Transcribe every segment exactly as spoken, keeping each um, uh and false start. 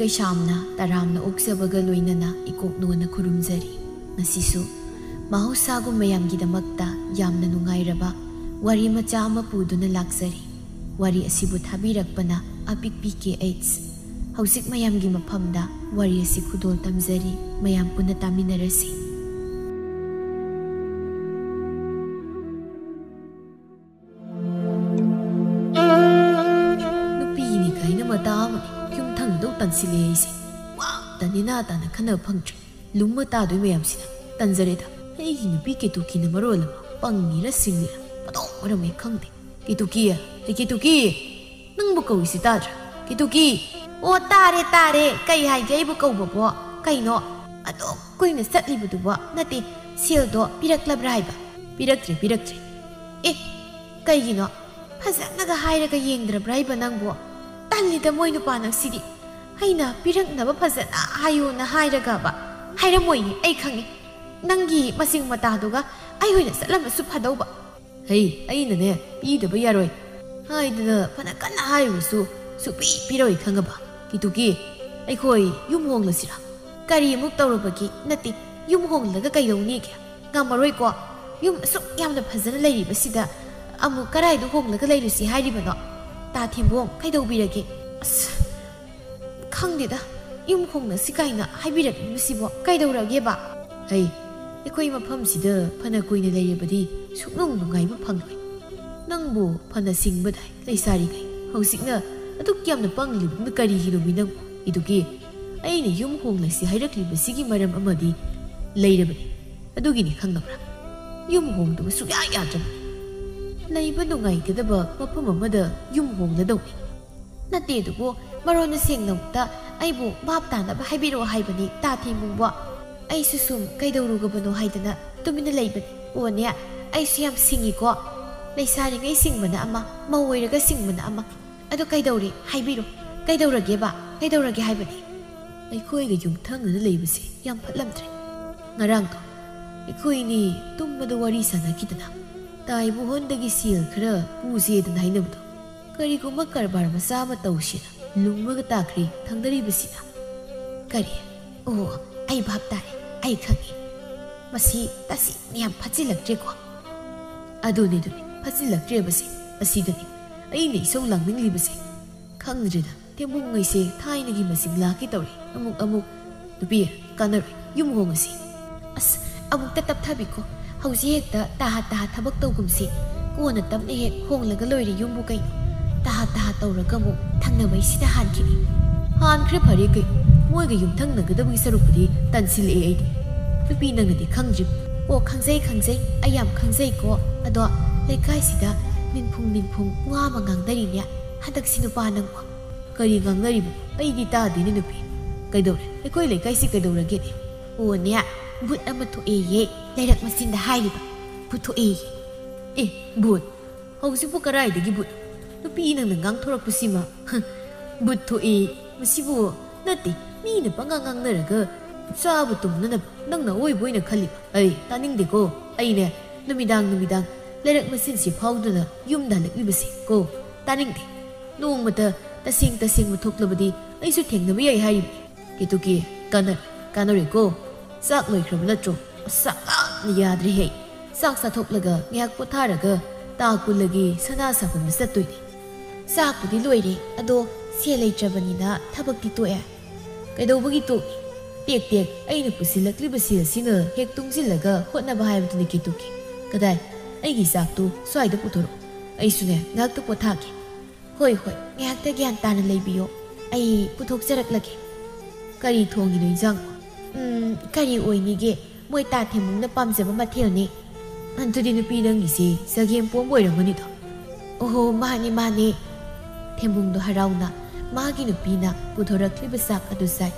ꯀꯩꯁꯥꯝꯅ ꯇꯔꯥꯝꯅ ꯑꯣꯛꯆꯕꯒ ꯂꯣꯏꯅꯅ ꯏꯀꯣꯛꯅꯣꯅ ꯈꯨꯔꯨꯝꯖꯔꯤ꯫ ꯉꯁꯤꯁꯨ ꯃꯍꯧꯁꯥꯒꯨꯝ ꯃꯌꯥꯝꯒꯤꯗꯃꯛꯇ ꯌꯥꯝꯅ ꯅꯨꯡꯉꯥꯏꯔꯕ ꯋꯥꯔꯤ ꯃꯆꯥ ꯑꯃ ꯄꯨꯗꯨꯅ ꯂꯥꯛꯆꯔꯤ꯫ ꯋꯥꯔꯤ ꯑꯁꯤꯕꯨ ꯊꯥꯕꯤꯔꯛꯄꯅ ꯑꯄꯤꯛꯄꯤ ꯀꯦ ꯑꯩꯆ꯫ ꯍꯧꯖꯤꯛ ꯃꯌꯥꯝꯒꯤ ꯃꯐꯝꯗ ꯋꯥꯔꯤ ꯑꯁꯤ ꯈꯨꯗꯣꯜ ꯇꯝꯖꯔꯤ꯫ ꯃꯌꯥꯝ ꯄꯨꯟꯅ ꯇꯥꯃꯤꯟꯅꯔꯁꯤ꯫ ꯅꯨꯄꯤꯅꯤ ꯀꯥꯏꯅ ꯃꯇꯥ ꯑꯃꯅꯤ꯫ ꯌꯨꯝ ꯊꯪꯅꯗꯧ ꯇꯟꯁꯤꯜꯂꯦ ꯑꯩꯁꯦ꯫ ꯋꯥ ꯇꯅꯤꯅꯥ ꯇꯥꯅ ꯈꯟꯅꯕ ꯐꯪꯗ꯭ꯔꯦ꯫ ꯂꯨꯝꯃ ꯇꯥꯗꯣꯏ ꯃꯌꯥꯝꯁꯤꯅ꯫ ꯇꯟꯖꯔꯦꯗ꯫ ꯑꯩꯒꯤ ꯅꯨꯄꯤ ꯀꯦꯇꯨꯀꯤꯅ ꯃꯔꯣꯜ ꯑꯃ ꯄꯪꯉꯤꯔ ꯁꯤꯡꯉꯤꯔ ꯃꯊꯣꯡ ꯃꯔꯝ ꯍꯦꯛ ꯈꯪꯗꯦ꯫ ꯀꯦꯇꯨꯀꯤ, ꯑꯦ ꯀꯦꯇꯨꯀꯤ, ꯅꯪꯕꯨ ꯀꯧꯏꯁꯤ ꯇꯥꯗ꯭ꯔꯥ? ꯀꯦꯇꯨꯀꯤ! ꯑꯣ, ꯇꯥꯔꯦ, ꯇꯥꯔꯦ꯫ ꯀꯩ ꯍꯥꯏꯒꯦ ꯑꯩꯕꯨ ꯀꯧꯕꯕꯣ? ꯀꯩꯅꯣ? ꯑꯗꯨꯛ ꯀꯨꯏꯅ ꯆꯠꯂꯤꯕꯗꯨꯕꯣ? ꯅꯠꯇꯦ, ꯁꯦꯜꯗꯣ ꯄꯤꯔꯛꯂꯕ꯭ꯔꯥ ꯍꯥꯏꯕ? ꯄꯤꯔꯛꯇ꯭ꯔꯦ, ꯄꯤꯔꯛꯇ꯭ꯔꯦ꯫ ꯑꯦ, ꯀꯩꯒꯤꯅꯣ? ꯐꯖꯅꯒ ꯍꯥꯏꯔꯒ ꯌꯦꯡꯗ꯭ꯔꯕ꯭ꯔꯥ ꯍꯥꯏꯕ ꯅꯪꯕꯨ? ꯇꯜꯂꯤꯗ ꯃꯣꯏ ꯅꯨꯄꯥ ꯅꯪꯁꯤꯗꯤ꯫ ꯑꯩꯅ ꯄꯤꯔꯛꯅꯕ ꯐꯖꯅ ꯍꯥꯏꯌꯣꯅ ꯍꯥꯏꯔꯒꯕ? ꯍꯥꯏꯔꯝꯃꯣꯏꯌꯦ, ꯑꯩ ꯈꯪꯉꯦ꯫ ꯅꯪꯒꯤ ꯃꯆꯤꯡ ꯃꯇꯥꯗꯨꯒ ꯑꯩ ꯑꯣꯏꯅ ꯆꯠꯂꯝꯕꯁꯨ ꯐꯗꯧꯕ꯫ ꯍꯩ, ꯑꯩꯅꯅꯦ, ꯄꯤꯗꯕ ꯌꯥꯔꯣꯏ ꯍꯥꯏꯗꯅ ꯐꯅ ꯀꯟꯅ ꯍꯥꯏꯔꯨꯔꯁꯨ ꯁꯨꯛꯄꯤ ꯄꯤꯔꯣꯏ, ꯈꯪꯉꯕ? ꯀꯤꯇꯨꯀꯤ, ꯑꯩꯈꯣꯏ ꯌꯨꯝ ꯍꯣꯡꯂꯁꯤꯔꯥ? ꯀꯔꯤ ꯑꯃꯨꯛ ꯇꯧꯔꯨꯕꯒꯤ? ꯅꯠꯇꯦ, ꯌꯨꯝ ꯍꯣꯡꯂꯒ ꯀꯩꯗꯧꯅꯤꯒꯦ? ꯉꯝꯃꯔꯣꯏꯀꯣ꯫ ꯌꯨꯝ ꯑꯁꯨꯛ ꯌꯥꯝꯅ ꯐꯖꯅ ꯂꯩꯔꯤꯕꯁꯤꯗ ꯑꯃꯨꯛ ꯀꯔꯥꯏꯗ ꯍꯣꯡꯂꯒ ꯂꯩꯔꯨꯁꯤ ꯍꯥꯏꯔꯤꯕꯅꯣ? ꯇꯥ ꯊꯦꯝꯕꯣꯡ, ꯀꯩꯗꯧꯕꯤꯔꯒꯦ? ꯑꯁ, ꯈꯪꯗꯦꯗ, ꯌꯨꯝ ꯍꯣꯡꯅꯁꯤ ꯀꯥꯏꯅ ꯍꯥꯏꯕꯤꯔꯛꯂꯤꯕꯁꯤꯕꯣ ꯀꯩꯗꯧꯔꯒꯦꯕ? ꯍꯩ, ꯑꯩꯈꯣꯏ ꯃꯐꯝꯁꯤꯗ ꯐꯅ ꯀꯨꯏꯅ ꯂꯩꯔꯕꯗꯤ ꯁꯨꯛꯅꯨꯡ ꯅꯨꯡꯉꯥꯏꯕ ꯐꯪꯂꯣꯏ꯫ ꯅꯪꯕꯨ ꯐꯅ ꯁꯤꯡꯕꯗꯥꯏ ꯂꯩꯁꯥꯔꯤꯉꯩ꯫ ꯍꯧꯖꯤꯛꯅ ꯑꯗꯨꯛ ꯌꯥꯝꯅ ꯄꯪꯂꯤꯕꯗꯨꯅ ꯀꯔꯤꯒꯤꯅꯣꯃꯤ ꯅꯪꯕꯨ? ꯏꯗꯨꯒꯤ, ꯑꯩꯅ ꯌꯨꯝ ꯍꯣꯡꯂꯁꯤ ꯍꯥꯏꯔꯛꯂꯤꯕꯁꯤꯒꯤ ꯃꯔꯝ ꯑꯃꯗꯤ ꯂꯩꯔꯕꯅꯤ꯫ ꯑꯗꯨꯒꯤꯅꯤ, ꯈꯪꯉꯕ꯭ꯔꯥ? ꯌꯨꯝ ꯍꯣꯡꯗꯕ ꯁꯨꯛꯌꯥ ꯌꯥꯗ꯭ꯔꯕꯅꯤ꯫ ꯂꯩꯕ ꯅꯨꯡꯉꯥꯏꯒꯗꯕ ꯃꯐꯝ ꯑꯃꯗ ꯌꯨꯝ ꯍꯣꯡꯂꯗꯧꯅꯤ꯫ ꯅꯠꯇꯦ ꯑꯗꯨꯕꯨ, ꯃꯔꯣꯟꯅ ꯁꯦꯡꯅ ꯑꯃꯨꯛꯇ ꯑꯩꯕꯨ ꯚꯥꯞ ꯇꯥꯅꯕ ꯍꯥꯏꯕꯤꯔꯛꯑꯣ ꯍꯥꯏꯕꯅꯤ, ꯇꯥ ꯊꯦꯝꯕꯨꯡꯕꯣ꯫ ꯑꯩꯁꯨ ꯁꯨꯝ ꯀꯩꯗꯧꯔꯨꯒꯕꯅꯣ ꯍꯥꯏꯗꯅ ꯇꯨꯃꯤꯟꯅ ꯂꯩꯕꯅꯤ꯫ ꯑꯣꯅꯦ, ꯑꯩꯁꯨ ꯌꯥꯝ ꯁꯤꯡꯉꯤꯀꯣ꯫ ꯂꯩꯁꯥꯔꯤꯉꯩ ꯁꯤꯡꯕꯅ ꯑꯃ, ꯃꯧ ꯑꯣꯏꯔꯒ ꯁꯤꯡꯕꯅ ꯑꯃ꯫ ꯑꯗꯨ ꯀꯩꯗꯧꯔꯦ? ꯍꯥꯏꯕꯤꯔꯣ꯫ ꯀꯩꯗꯧꯔꯒꯦꯕ? ꯀꯩꯗꯧꯔꯒꯦ ꯍꯥꯏꯕꯅꯤ? ꯑꯩꯈꯣꯏꯒ ꯌꯨꯝꯊꯪꯅꯅ ꯂꯩꯕꯁꯦ ꯌꯥꯝ ꯐꯠꯂꯝꯗ꯭ꯔꯦ꯫ ꯉꯔꯥꯡꯗꯣ ꯑꯩꯈꯣꯏꯅꯤ ꯇꯨꯝꯕꯗ ꯋꯥꯔꯤ ꯁꯥꯟꯅꯈꯤꯗꯅ ꯇꯥꯏꯕꯣꯍꯟꯗꯒꯤ ꯁꯦꯜ ꯈꯔ ꯄꯨꯁꯦꯗꯅ ꯍꯥꯏꯅꯕꯗꯣ꯫ ꯀꯔꯤꯒꯨꯝꯕ ꯀꯔꯕꯥꯔ ꯃꯆꯥ ꯑꯃ ꯇꯧꯁꯦꯅ ꯂꯨꯝꯃꯒ ꯇꯥꯈ꯭ꯔꯦ ꯊꯪꯅꯔꯤꯕꯁꯤꯅ꯫ "ꯀꯔꯤ? ꯑꯣ, ꯑꯩ ꯚꯥꯞ ꯇꯥꯔꯦ, ꯑꯩ ꯈꯪꯉꯦ꯫ ꯃꯁꯤ ꯇꯁꯦꯡꯅ ꯌꯥꯝ ꯐꯠꯆꯤꯜꯂꯛꯇ꯭ꯔꯦꯀꯣ?" "ꯑꯗꯨꯅꯤ, ꯑꯗꯨꯅꯤ, ꯐꯠꯆꯤꯜꯂꯛꯇ꯭ꯔꯦꯕꯁꯦ꯫ ꯑꯁꯤꯗꯅꯤ ꯑꯩꯅ ꯏꯁꯧ ꯂꯥꯡꯅꯤꯡꯂꯤꯕꯁꯦ꯫ ꯈꯪꯗ꯭ꯔꯦꯗ, ꯊꯦꯝꯕꯨꯡꯉꯩꯁꯦ ꯊꯥꯏꯅꯒꯤ ꯃꯁꯤꯡ ꯂꯥꯛꯀꯦ ꯇꯧꯔꯦ꯫ ꯑꯃꯨꯛ ꯑꯃꯨꯛ, ꯅꯨꯄꯤ, ꯀꯥꯟꯅꯔꯣꯏ, ꯌꯨꯝ ꯍꯣꯡꯉꯁꯤ꯫" "ꯑꯁ, ꯑꯃꯨꯛꯇ ꯇꯞꯊꯕꯤꯈꯣ꯫ ꯍꯧꯖꯤꯛ ꯍꯦꯛꯇ ꯇꯥꯍꯥ ꯇꯥꯍꯥ ꯊꯕꯛ ꯇꯧꯒꯨꯝꯁꯤ꯫ ꯀꯣꯟꯅ ꯇꯞꯅ ꯍꯦꯛ ꯍꯣꯡꯂꯒ ꯂꯣꯏꯔꯦ ꯌꯨꯝꯕꯨ ꯀꯩꯅꯣ꯫ ꯇꯥꯍꯥ ꯇꯥꯍꯥ ꯇꯧꯔꯒ ꯑꯃꯨꯛ ꯊꯪꯅꯕꯩꯁꯤꯗ ꯍꯥꯟꯈꯤꯅꯤ꯫" "ꯍꯥꯟꯈ꯭ꯔꯦ ꯐꯔꯦ ꯀꯩꯅꯣ, ꯃꯣꯏꯒ ꯌꯨꯝꯊꯪꯅꯒꯗꯕꯒꯤ ꯁꯔꯨꯛꯄꯨꯗꯤ ꯇꯟꯁꯤꯜꯂꯛꯑꯦ ꯑꯩꯗꯤ꯫" "ꯅꯨꯄꯤ, ꯅꯪꯅꯗꯤ ꯈꯪꯗ꯭ꯔꯤꯕ꯫" "ꯑꯣ, ꯈꯪꯖꯩ, ꯈꯪꯖꯩ, ꯑꯩ ꯌꯥꯝ ꯈꯪꯖꯩꯀꯣ꯫ ꯑꯗꯣ ꯂꯩꯀꯥꯏꯁꯤꯗ ꯅꯤꯟꯐꯨꯡ ꯅꯤꯟꯐꯨꯡ ꯋꯥ ꯑꯃ ꯉꯥꯡꯅꯔꯤꯅꯦ ꯍꯟꯗꯛꯁꯤ ꯅꯨꯄꯥ ꯅꯪꯕꯣ꯫" "ꯀꯔꯤ ꯉꯥꯡꯅꯔꯤꯕ? ꯑꯩꯗꯤ ꯇꯥꯗꯦꯅꯦ ꯅꯨꯄꯤ꯫ ꯀꯩꯗꯧꯔꯦ? ꯑꯩꯈꯣꯏ ꯂꯩꯀꯥꯏꯁꯤ ꯀꯩꯗꯧꯔꯒꯦꯅꯦ?" "ꯑꯣꯅꯦ, ꯚꯨꯠ ꯑꯃ ꯊꯣꯛꯑꯦꯌꯦ, ꯂꯩꯔꯛ ꯃꯆꯤꯟꯗ ꯍꯥꯏꯔꯤꯕ꯫ ꯚꯨꯠ ꯊꯣꯛꯑꯦꯌꯦ꯫" "ꯑꯦ, ꯚꯨꯠ? ꯍꯧꯖꯤꯛꯄꯨ ꯀꯔꯥꯏꯗꯒꯤ ꯚꯨꯠ? ꯅꯨꯄꯤ, ꯅꯪꯅ ꯉꯥꯡꯊꯣꯔꯛꯄꯁꯤꯃ, ꯍ, ꯚꯨꯠ ꯊꯣꯛꯑꯦ꯫ ꯃꯁꯤꯕꯨ, ꯅꯠꯇꯦ, ꯃꯤꯅ ꯄꯉꯥꯡ ꯉꯥꯡꯅꯔꯒ ꯆꯥꯕ ꯇꯨꯝꯅꯅꯕ ꯅꯪꯅ ꯑꯋꯣꯏꯕ ꯑꯣꯏꯅ ꯈꯜꯂꯤꯕ? ꯑꯩ ꯇꯥꯅꯤꯡꯗꯦꯀꯣ꯫ ꯑꯩꯅꯦ, ꯅꯨꯃꯤꯗꯥꯡ ꯅꯨꯃꯤꯗꯥꯡ ꯂꯩꯔꯛ ꯃꯆꯤꯟꯁꯤ ꯐꯥꯎꯗꯨꯅ ꯌꯨꯝꯗ ꯍꯜꯂꯛꯂꯤꯕꯁꯦ ꯀꯣ, ꯇꯥꯅꯤꯡꯗꯦ꯫ ꯅꯣꯡꯃꯇ ꯇꯁꯦꯡ ꯇꯁꯦꯡꯕ ꯊꯣꯛꯂꯕꯗꯤ ꯑꯩꯁꯨ ꯊꯦꯡꯅꯕ ꯌꯥꯏ ꯍꯥꯏꯔꯤꯕꯅꯤ꯫" "ꯀꯦꯇꯨꯀꯤ, ꯀꯥꯟꯅꯔꯣꯏ, ꯀꯥꯟꯅꯔꯣꯏꯀꯣ꯫ ꯆꯥꯛ ꯂꯣꯏꯈ꯭ꯔꯕ ꯅꯠꯇ꯭ꯔꯣ? ꯑꯁ, ꯆꯥꯛ ꯂꯥꯝꯅ ꯌꯥꯗ꯭ꯔꯦꯍꯦ꯫ ꯆꯥꯛ ꯆꯥꯊꯣꯛꯂꯒ ꯉꯥꯏꯍꯥꯛ ꯄꯣꯊꯥꯔꯒ ꯇꯥ ꯀꯨꯜꯂꯒꯤ ꯁꯅꯥ ꯁꯥꯐꯝꯗ ꯆꯠꯇꯣꯏꯅꯤ꯫" "ꯆꯥꯛꯄꯨꯗꯤ ꯂꯣꯏꯔꯦ, ꯑꯗꯣ ꯁꯦꯜ ꯂꯩꯇ꯭ꯔꯕꯅꯤꯅ ꯊꯕꯛꯇꯤ ꯇꯣꯛꯑꯦ꯫" "ꯀꯩꯗꯧꯕꯒꯤ ꯇꯣꯛꯏ?" "ꯇꯦꯛ ꯇꯦꯛ ꯑꯩꯅ ꯄꯨꯁꯤꯜꯂꯛꯂꯤꯕ ꯁꯦꯜꯁꯤꯅ ꯍꯦꯛ ꯇꯨꯡꯁꯤꯜꯂꯒ ꯍꯣꯠꯅꯕ ꯍꯥꯏꯕꯗꯨꯅꯤ ꯀꯦꯇꯨꯀꯤ꯫ ꯀꯗꯥꯏ, ꯑꯩꯒꯤ ꯆꯥꯛꯇꯨ ꯁ꯭ꯋꯥꯏꯗ ꯄꯨꯊꯣꯔꯛꯑꯣ꯫ ꯑꯩꯁꯨꯅꯦ, ꯉꯥꯏꯍꯥꯛꯇ ꯄꯣꯊꯥꯒꯦ꯫" "ꯍꯣꯏ, ꯍꯣꯏ, ꯉꯥꯏꯍꯥꯛꯇ ꯒ꯭ꯌꯥꯟ ꯇꯥꯅ ꯂꯩꯕꯤꯌꯣ꯫ ꯑꯩ ꯄꯨꯊꯣꯛꯆꯔꯛꯂꯒꯦ꯫" "ꯀꯔꯤ ꯊꯣꯡꯉꯤꯅꯣ ꯏꯟꯖꯥꯡ?" "ꯎꯝ, ꯀꯔꯤ ꯑꯣꯏꯅꯤꯒꯦ? ꯃꯣꯏ ꯇꯥ ꯊꯦꯝꯕꯨꯡꯅ ꯄꯥꯝꯖꯕ ꯃꯊꯦꯜꯅꯤ꯫" "ꯑꯗꯨꯗꯤ ꯅꯨꯄꯤ ꯅꯪꯒꯤꯁꯦ ꯆꯒꯦꯝ ꯄꯣꯝꯕ ꯑꯣꯏꯔꯝꯒꯅꯤꯗꯣ?" "ꯑꯣꯍꯣ, ꯃꯥꯅꯦ, ꯃꯥꯅꯦ꯫" ꯊꯦꯝꯕꯨꯡꯗꯣ ꯍꯔꯥꯎꯅ ꯃꯥꯒꯤ ꯅꯨꯄꯤꯅ ꯄꯨꯊꯣꯔꯛꯂꯤꯕ ꯆꯥꯛ ꯑꯗꯨ ꯆꯥꯏ꯫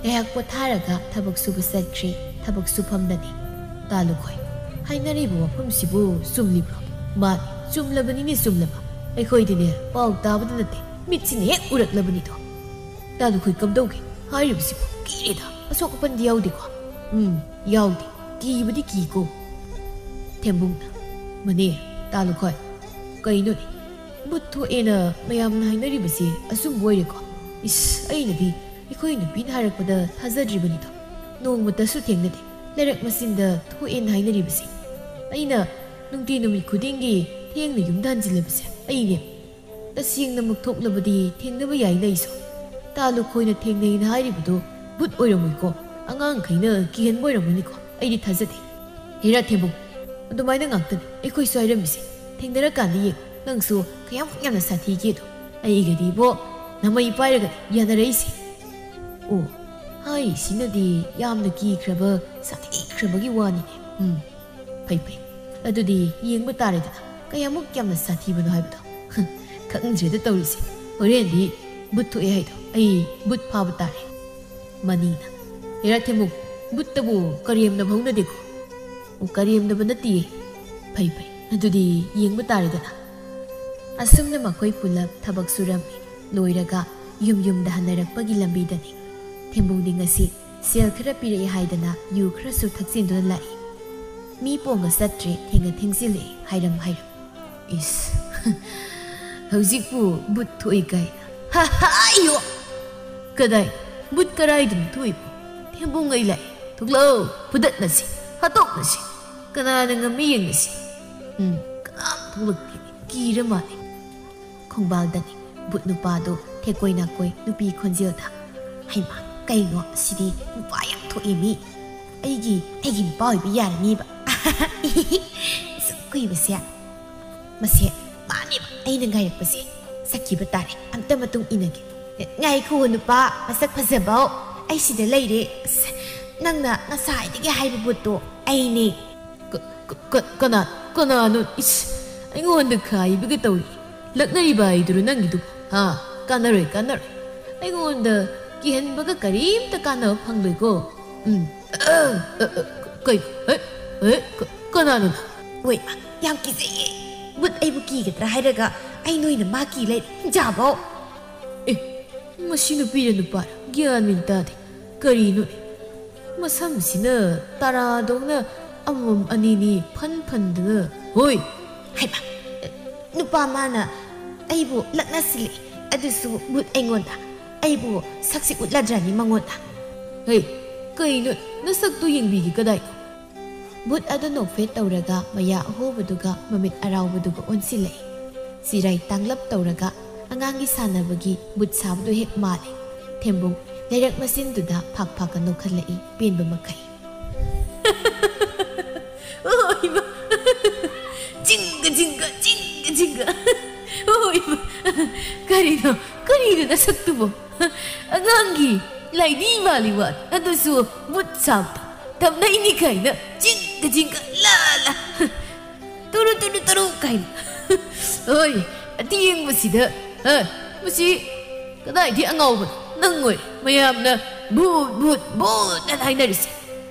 ꯉꯥꯏꯍꯥꯛ ꯄꯣꯊꯥꯔꯒ ꯊꯕꯛ ꯁꯨꯕ ꯆꯠꯈ꯭ꯔꯦ꯫ ꯊꯕꯛ ꯁꯨꯐꯝꯗꯅꯤ꯫ "ꯇꯥ ꯂꯨꯈꯣꯏ, ꯍꯥꯏꯅꯔꯤꯕ ꯋꯥꯐꯝꯁꯤꯕꯨ ꯆꯨꯝꯂꯤꯕ꯭ꯔꯣ?" "ꯃꯥꯅꯤ, ꯆꯨꯝꯂꯕꯅꯤꯅꯦ, ꯆꯨꯝꯂꯕ꯫ ꯑꯩꯈꯣꯏꯗꯤꯅꯦ, ꯄꯥꯎ ꯇꯥꯕꯗ ꯅꯠꯇꯦ, ꯃꯤꯠꯁꯤꯅ ꯍꯦꯛ ꯎꯔꯛꯂꯕꯅꯤꯗꯣ꯫" "ꯇꯥ ꯂꯨꯈꯣꯏ, ꯀꯝꯗꯧꯒꯦ ꯍꯥꯏꯔꯤꯕꯁꯤꯕꯨ? ꯀꯤꯔꯦꯗ, ꯑꯁꯣꯛ ꯑꯄꯟꯗꯤ ꯌꯥꯎꯗꯦꯀꯣ?" "ꯎꯝ, ꯌꯥꯎꯗꯦ꯫ ꯀꯤꯕꯗꯤ ꯀꯤꯀꯣ꯫" ꯊꯦꯝꯕꯨꯡꯅ, "ꯃꯅꯦ, ꯇꯥ ꯂꯨꯈꯣꯏ, ꯀꯩꯅꯣꯅꯦ? ꯕꯨꯠ ꯊꯣꯛꯑꯦꯅ ꯃꯌꯥꯝꯅ ꯍꯥꯏꯅꯔꯤꯕꯁꯤ ꯑꯆꯨꯝꯕ ꯑꯣꯏꯔꯦꯀꯣ? ꯏꯁ, ꯑꯩꯅꯗꯤ ꯑꯩꯈꯣꯏ ꯅꯨꯄꯤꯅ ꯍꯥꯏꯔꯛꯄꯗ ꯊꯥꯖꯗ꯭ꯔꯤꯕꯅꯤꯗꯣ꯫ ꯅꯣꯡꯃꯇꯁꯨ ꯊꯦꯡꯅꯗꯦ꯫ ꯂꯩꯔꯛ ꯃꯆꯤꯟꯗ ꯊꯣꯛꯑꯦꯅ ꯍꯥꯏꯅꯔꯤꯕꯁꯦ꯫ ꯑꯩꯅ ꯅꯨꯡꯇꯤ ꯅꯨꯃꯤꯠ ꯈꯨꯗꯤꯡꯒꯤ ꯊꯦꯡꯅ ꯌꯨꯝꯗ ꯍꯟꯖꯤꯜꯂꯕꯁꯦ ꯑꯩꯅꯦ꯫ ꯇꯁꯦꯡꯅꯃꯛ ꯊꯣꯛꯂꯕꯗꯤ ꯊꯦꯡꯅꯕ ꯌꯥꯏꯅ ꯑꯩꯁꯨ꯫ ꯇꯥ ꯂꯨꯈꯣꯏꯅ ꯊꯦꯡꯅꯩꯅ ꯍꯥꯏꯔꯤꯕꯗꯨ ꯕꯨꯠ ꯑꯣꯏꯔꯝꯃꯣꯏꯀꯣ? ꯑꯉꯥꯡꯈꯩꯅ ꯀꯤꯍꯟꯕ ꯑꯣꯏꯔꯝꯒꯅꯤꯀꯣ? ꯑꯩꯗꯤ ꯊꯥꯖꯗꯦ꯫ ꯍꯦꯔꯥ ꯊꯦꯝꯕꯨꯡ, ꯑꯗꯨꯃꯥꯏꯅ ꯉꯥꯛꯇꯅꯤ ꯑꯩꯈꯣꯏꯁꯨ ꯍꯥꯏꯔꯝꯃꯤꯁꯦ꯫ ꯊꯦꯡꯅꯔꯀꯥꯟꯗ ꯌꯦꯡ꯫ ꯅꯪꯁꯨ ꯀꯌꯥꯃꯨꯛ ꯌꯥꯝꯅ ꯁꯥꯊꯤꯒꯦꯗꯣ꯫ ꯑꯩꯒꯗꯤꯕꯣ ꯅꯃꯩ ꯄꯥꯏꯔꯒ ꯌꯥꯅꯔꯛꯏꯁꯦ꯫ ꯑꯣ, ꯍꯥꯏꯔꯤꯁꯤꯅꯗꯤ ꯌꯥꯝꯅ ꯀꯤꯈ꯭ꯔꯕ, ꯁꯥꯊꯤꯈ꯭ꯔꯕꯒꯤ ꯋꯥꯅꯤꯅꯦ꯫ ꯎꯝ, ꯐꯩ ꯐꯩ꯫ ꯑꯗꯨꯗꯤ ꯌꯦꯡꯕ ꯇꯥꯔꯦꯗꯅ ꯀꯌꯥꯃꯨꯛ ꯌꯥꯝꯅ ꯁꯥꯊꯤꯕꯅꯣ ꯍꯥꯏꯕꯗꯣ꯫ ꯈꯪꯗ꯭ꯔꯦꯗ ꯇꯧꯔꯤꯁꯦ꯫ ꯍꯣꯔꯦꯟꯗꯤ ꯕꯨꯠ ꯊꯣꯛꯑꯦ ꯍꯥꯏꯗꯣ ꯑꯩ ꯕꯨꯠ ꯐꯥꯕ ꯇꯥꯔꯦ꯫ ꯃꯅꯤꯅ, ꯍꯦꯔꯥ ꯊꯦꯝꯕꯨꯡ, ꯕꯨꯠꯇꯕꯨ ꯀꯔꯦꯝꯅꯕ ꯍꯧꯅꯗꯦꯀꯣ? ꯑꯣ, ꯀꯔꯦꯝꯅꯕ ꯅꯠꯇꯤꯌꯦ꯫ ꯐꯩ ꯐꯩ, ꯑꯗꯨꯗꯤ ꯌꯦꯡꯕ ꯇꯥꯔꯦꯗꯅ꯫ ꯑꯁꯨꯝꯅ ꯃꯈꯣꯏ ꯄꯨꯂꯞ ꯊꯕꯛ ꯁꯨꯔꯝꯃꯤ꯫ ꯂꯣꯏꯔꯒ ꯌꯨꯝ ꯌꯨꯝꯗ ꯍꯟꯅꯔꯛꯄꯒꯤ ꯂꯝꯕꯤꯗꯅꯤ꯫ ꯊꯦꯝꯕꯨꯡꯗꯤ ꯉꯁꯤ ꯁꯦꯜ ꯈꯔ ꯄꯤꯔꯛꯑꯦ ꯍꯥꯏꯗꯅ ꯌꯨ ꯈꯔꯁꯨ ꯊꯛꯆꯤꯟꯗꯨꯅ ꯂꯥꯛꯏ꯫ ꯃꯤ ꯄꯣꯡꯒ ꯆꯠꯇ꯭ꯔꯦ, ꯊꯦꯡꯉ ꯊꯦꯡꯖꯤꯜꯂꯛꯑꯦ ꯍꯥꯏꯔꯝ ꯍꯥꯏꯔꯝ꯫ ꯏꯁ, ꯍꯧꯖꯤꯛꯄꯨ ꯕꯨꯠ ꯊꯣꯛꯏ ꯀꯥꯏꯅ꯫ ꯍꯥ, ꯍꯥ, ꯑꯌꯣ! ꯀꯗꯥꯏ? ꯕꯨꯠ ꯀꯔꯥꯏꯗꯅꯣ ꯊꯣꯛꯏꯕꯣ? ꯊꯦꯝꯕꯨꯡ ꯑꯩ ꯂꯥꯛꯑꯦ꯫ ꯊꯣꯛꯂꯛꯑꯣ, ꯐꯨꯗꯠꯅꯁꯤ, ꯍꯥꯠꯇꯣꯛꯅꯁꯤ꯫ ꯀꯅꯥꯅ ꯉꯝꯃꯤ ꯌꯦꯡꯅꯁꯤ꯫ ꯎꯝ, ꯀꯅꯥꯝ ꯊꯣꯛꯂꯛꯇꯦ꯫ ꯀꯤꯔ ꯃꯥꯜꯂꯦ꯫ ꯈꯣꯡꯕꯥꯜꯗꯅꯤ ꯕꯨꯠ ꯅꯨꯄꯥꯗꯣ ꯊꯦꯛꯀꯣꯏ ꯅꯥꯀꯣꯏ ꯅꯨꯄꯤ ꯈꯣꯟꯖꯦꯜꯗ꯫ ꯍꯩꯃꯥ, ꯀꯩꯅꯣ ꯁꯤꯗꯤ ꯅꯨꯄꯥ ꯌꯥꯝ ꯊꯣꯛꯑꯦ ꯃꯤ꯫ ꯑꯩꯒꯤ, ꯑꯩꯒꯤ ꯅꯨꯄꯥ ꯑꯣꯏꯕ ꯌꯥꯔꯅꯤꯕ꯫ ꯁꯨꯛ ꯀꯨꯏꯕꯁꯦ꯫ ꯃꯁꯦ ꯃꯥꯅꯦꯕ ꯑꯩꯅ ꯉꯥꯏꯔꯛꯄꯁꯦ꯫ ꯆꯠꯈꯤꯕ ꯇꯥꯔꯦ, ꯑꯝꯇ ꯃꯇꯨꯡ ꯏꯟꯅꯒꯦ꯫ ꯉꯥꯏꯈꯣ ꯅꯨꯄꯥ ꯃꯁꯛ ꯐꯖꯕꯧ, ꯑꯩ ꯁꯤꯗ ꯂꯩꯔꯦ꯫ ꯑꯁ, ꯅꯪꯅ ꯉꯁꯥꯏꯗꯒꯤ ꯍꯥꯏꯕ ꯕꯨꯠꯇꯣ ꯑꯩꯅꯦ꯫ ꯀ-, ꯀ-, ꯀ-, ꯀꯅꯥ, ꯀꯅꯥꯅꯣ? ꯏꯁ, ꯑꯩꯉꯣꯟꯗ ꯈꯥꯏꯕꯒ ꯇꯧꯔꯤ꯫ ꯂꯛꯅꯔꯤꯕ ꯍꯥꯏꯗꯨꯔꯣ ꯅꯪꯒꯤꯗꯨ? ꯍꯥ? ꯀꯥꯟꯅꯔꯣꯏ, ꯀꯥꯟꯅꯔꯣꯏ꯫ ꯑꯩꯉꯣꯟꯗ ꯀꯤꯍꯟꯕꯒ ꯀꯔꯤꯝꯇ ꯀꯥꯟꯅꯕ ꯐꯪꯂꯣꯏꯀꯣ꯫ ꯎꯝ꯫ ꯑ, ꯑ, ꯑ, ꯀꯩ? ꯑꯦ, ꯑꯦ, ꯀ-, ꯀꯅꯥꯅꯣ? ꯍꯣꯏ, ꯌꯥꯝ ꯀꯤꯖꯩꯌꯦ꯫ ꯕꯨꯠ ꯑꯩꯕꯨ ꯀꯤꯒꯗ꯭ꯔꯥ ꯍꯥꯏꯔꯒ ꯑꯩ ꯅꯣꯏꯅ ꯃꯥ ꯀꯤ ꯂꯩꯔꯦ꯫ ꯖꯥꯕꯧ꯫ ꯑꯦ, ꯃꯁꯤ ꯅꯨꯄꯤꯔ ꯅꯨꯄꯥꯔ? ꯒ꯭ꯌꯥꯟ ꯃꯦꯟ ꯇꯥꯗꯦ꯫ ꯀꯔꯤꯅꯣ? ꯃꯁꯝꯁꯤꯅ ꯇꯔꯥꯗꯧꯅ ꯑꯃꯃꯝ ꯑꯅꯤꯅꯤ ꯐꯟ ꯐꯟꯗꯅ꯫ ꯍꯣꯏ! ꯍꯩꯃꯥ! ꯅꯨꯄꯥ ꯃꯥꯅ ꯑꯩꯕꯨ ꯂꯛꯅꯁꯤꯜꯂꯛꯏ, ꯑꯗꯨꯁꯨ ꯚꯨꯠ ꯑꯩꯉꯣꯟꯗ꯫ ꯑꯩꯕꯨ ꯁꯛꯁꯤ ꯎꯠꯂꯗ꯭ꯔꯅꯤ ꯃꯉꯣꯟꯗ꯫ ꯍꯦ, ꯀꯩꯅꯣ? ꯅꯁꯛꯇꯨ ꯌꯦꯡꯕꯤꯒꯦ, ꯀꯗꯥꯏꯗ? ꯚꯨꯠ ꯑꯗꯨ ꯅꯣꯛꯐꯦꯠ ꯇꯧꯔꯒ ꯃꯌꯥ ꯑꯍꯣꯕꯗꯨꯒ ꯃꯃꯤꯠ ꯑꯔꯥꯎꯕꯗꯨꯒ ꯑꯣꯟꯁꯤꯜꯂꯛꯏ꯫ ꯆꯤꯔꯥꯏ ꯇꯥꯡꯂꯞ ꯇꯧꯔꯒ ꯑꯉꯥꯡꯒꯤ ꯁꯥꯟꯅꯕꯒꯤ ꯚꯨꯠ ꯁꯥꯕꯗꯨ ꯍꯦꯛ ꯃꯥꯜꯂꯤ꯫ ꯊꯦꯝꯕꯨꯡ ꯂꯩꯔꯛ ꯃꯆꯤꯟꯗꯨꯗ ꯐꯥꯛ ꯐꯥꯛꯀ ꯅꯣꯛꯍꯜꯂꯛꯏ ꯄꯦꯟꯕ ꯃꯈꯩ꯫ ꯑꯣ ꯏꯃꯥ! ꯖꯤꯡꯒ ꯖꯤꯡꯒ, ꯖꯤꯡꯒ ꯖꯤꯡꯒ꯫ ꯑꯣ ꯏꯃꯥ! ꯀꯔꯤꯅꯣ, ꯀꯔꯤꯅꯣ ꯅꯁꯛꯇꯨꯕꯣ? ꯑꯉꯥꯡꯒꯤ ꯂꯥꯏꯗꯤ ꯃꯥꯜꯂꯤ ꯋꯥ, ꯑꯗꯨꯁꯨ ꯚꯨꯠ ꯁꯥꯕꯗ ꯊꯝꯅꯩꯅꯤ ꯀꯥꯏꯅ ꯖꯤꯡꯒ ꯖꯤꯡꯒ ꯂꯥ ꯂꯥ꯫ ꯇꯨꯔꯨ ꯇꯨꯔꯨ ꯇꯨꯔꯨ ꯀꯥꯏꯅ꯫ ꯍꯣꯏ, ꯑꯇꯦꯡꯕꯁꯤꯗ, ꯍ, ꯃꯁꯤ ꯀꯗꯥꯏꯗꯤ ꯑꯉꯥꯎꯕ ꯅꯪ ꯑꯣꯏ? ꯃꯌꯥꯝꯅ ꯚꯨꯠ, ꯚꯨꯠ, ꯚꯨꯠ ꯑꯅ ꯍꯥꯏꯅꯔꯤꯁꯦ꯫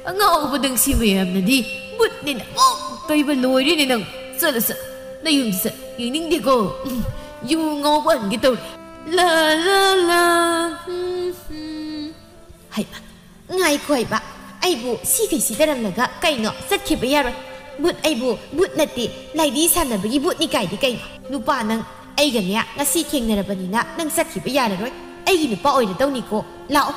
ꯑꯉꯥꯎꯕ ꯅꯪꯁꯤ ꯃꯌꯥꯝꯅꯗꯤ ꯚꯨꯠꯅꯦꯅ ꯑꯃꯨꯛ ꯇꯩꯕ ꯂꯣꯏꯔꯦꯅꯦ ꯅꯪ꯫ ꯆꯠꯂꯣ, ꯆꯠ, ꯅꯌꯨꯝꯗ ꯆꯠ, ꯌꯦꯡꯅꯤꯡꯗꯦꯀꯣ꯫ ꯎꯝ, ꯌꯨ ꯉꯥꯎꯕ ꯍꯟꯒꯦ ꯇꯧꯔꯦ꯫ ꯂꯥ, ꯂꯥ, ꯂꯥ, ꯎꯝ, ꯎꯝ꯫ ꯍꯩꯃꯥ, ꯉꯥꯏꯈꯣ ꯍꯩꯕ, ꯑꯩꯕꯨ ꯁꯤꯈꯩ ꯁꯤꯗꯔꯝꯂꯒ ꯀꯩꯅꯣ ꯆꯠꯈꯤꯕ ꯌꯥꯔꯣꯏ꯫ ꯚꯨꯠ ꯑꯩꯕꯨ ꯚꯨꯠ ꯅꯠꯇꯦ, ꯂꯥꯏꯗꯤ ꯁꯥꯟꯅꯕꯒꯤ ꯚꯨꯠꯅꯤ ꯀꯥꯏꯗꯤ ꯀꯩꯅꯣ? ꯅꯨꯄꯥ ꯅꯪ ꯑꯩꯒꯅꯦ ꯉꯁꯤ ꯊꯦꯡꯅꯔꯕꯅꯤꯅ ꯅꯪ ꯆꯠꯈꯤꯕ ꯌꯥꯔꯔꯣꯏ꯫ ꯑꯩꯒꯤ ꯅꯨꯄꯥ ꯑꯣꯏꯔꯗꯧꯅꯤꯀꯣ, ꯂꯥꯛꯑꯣ꯫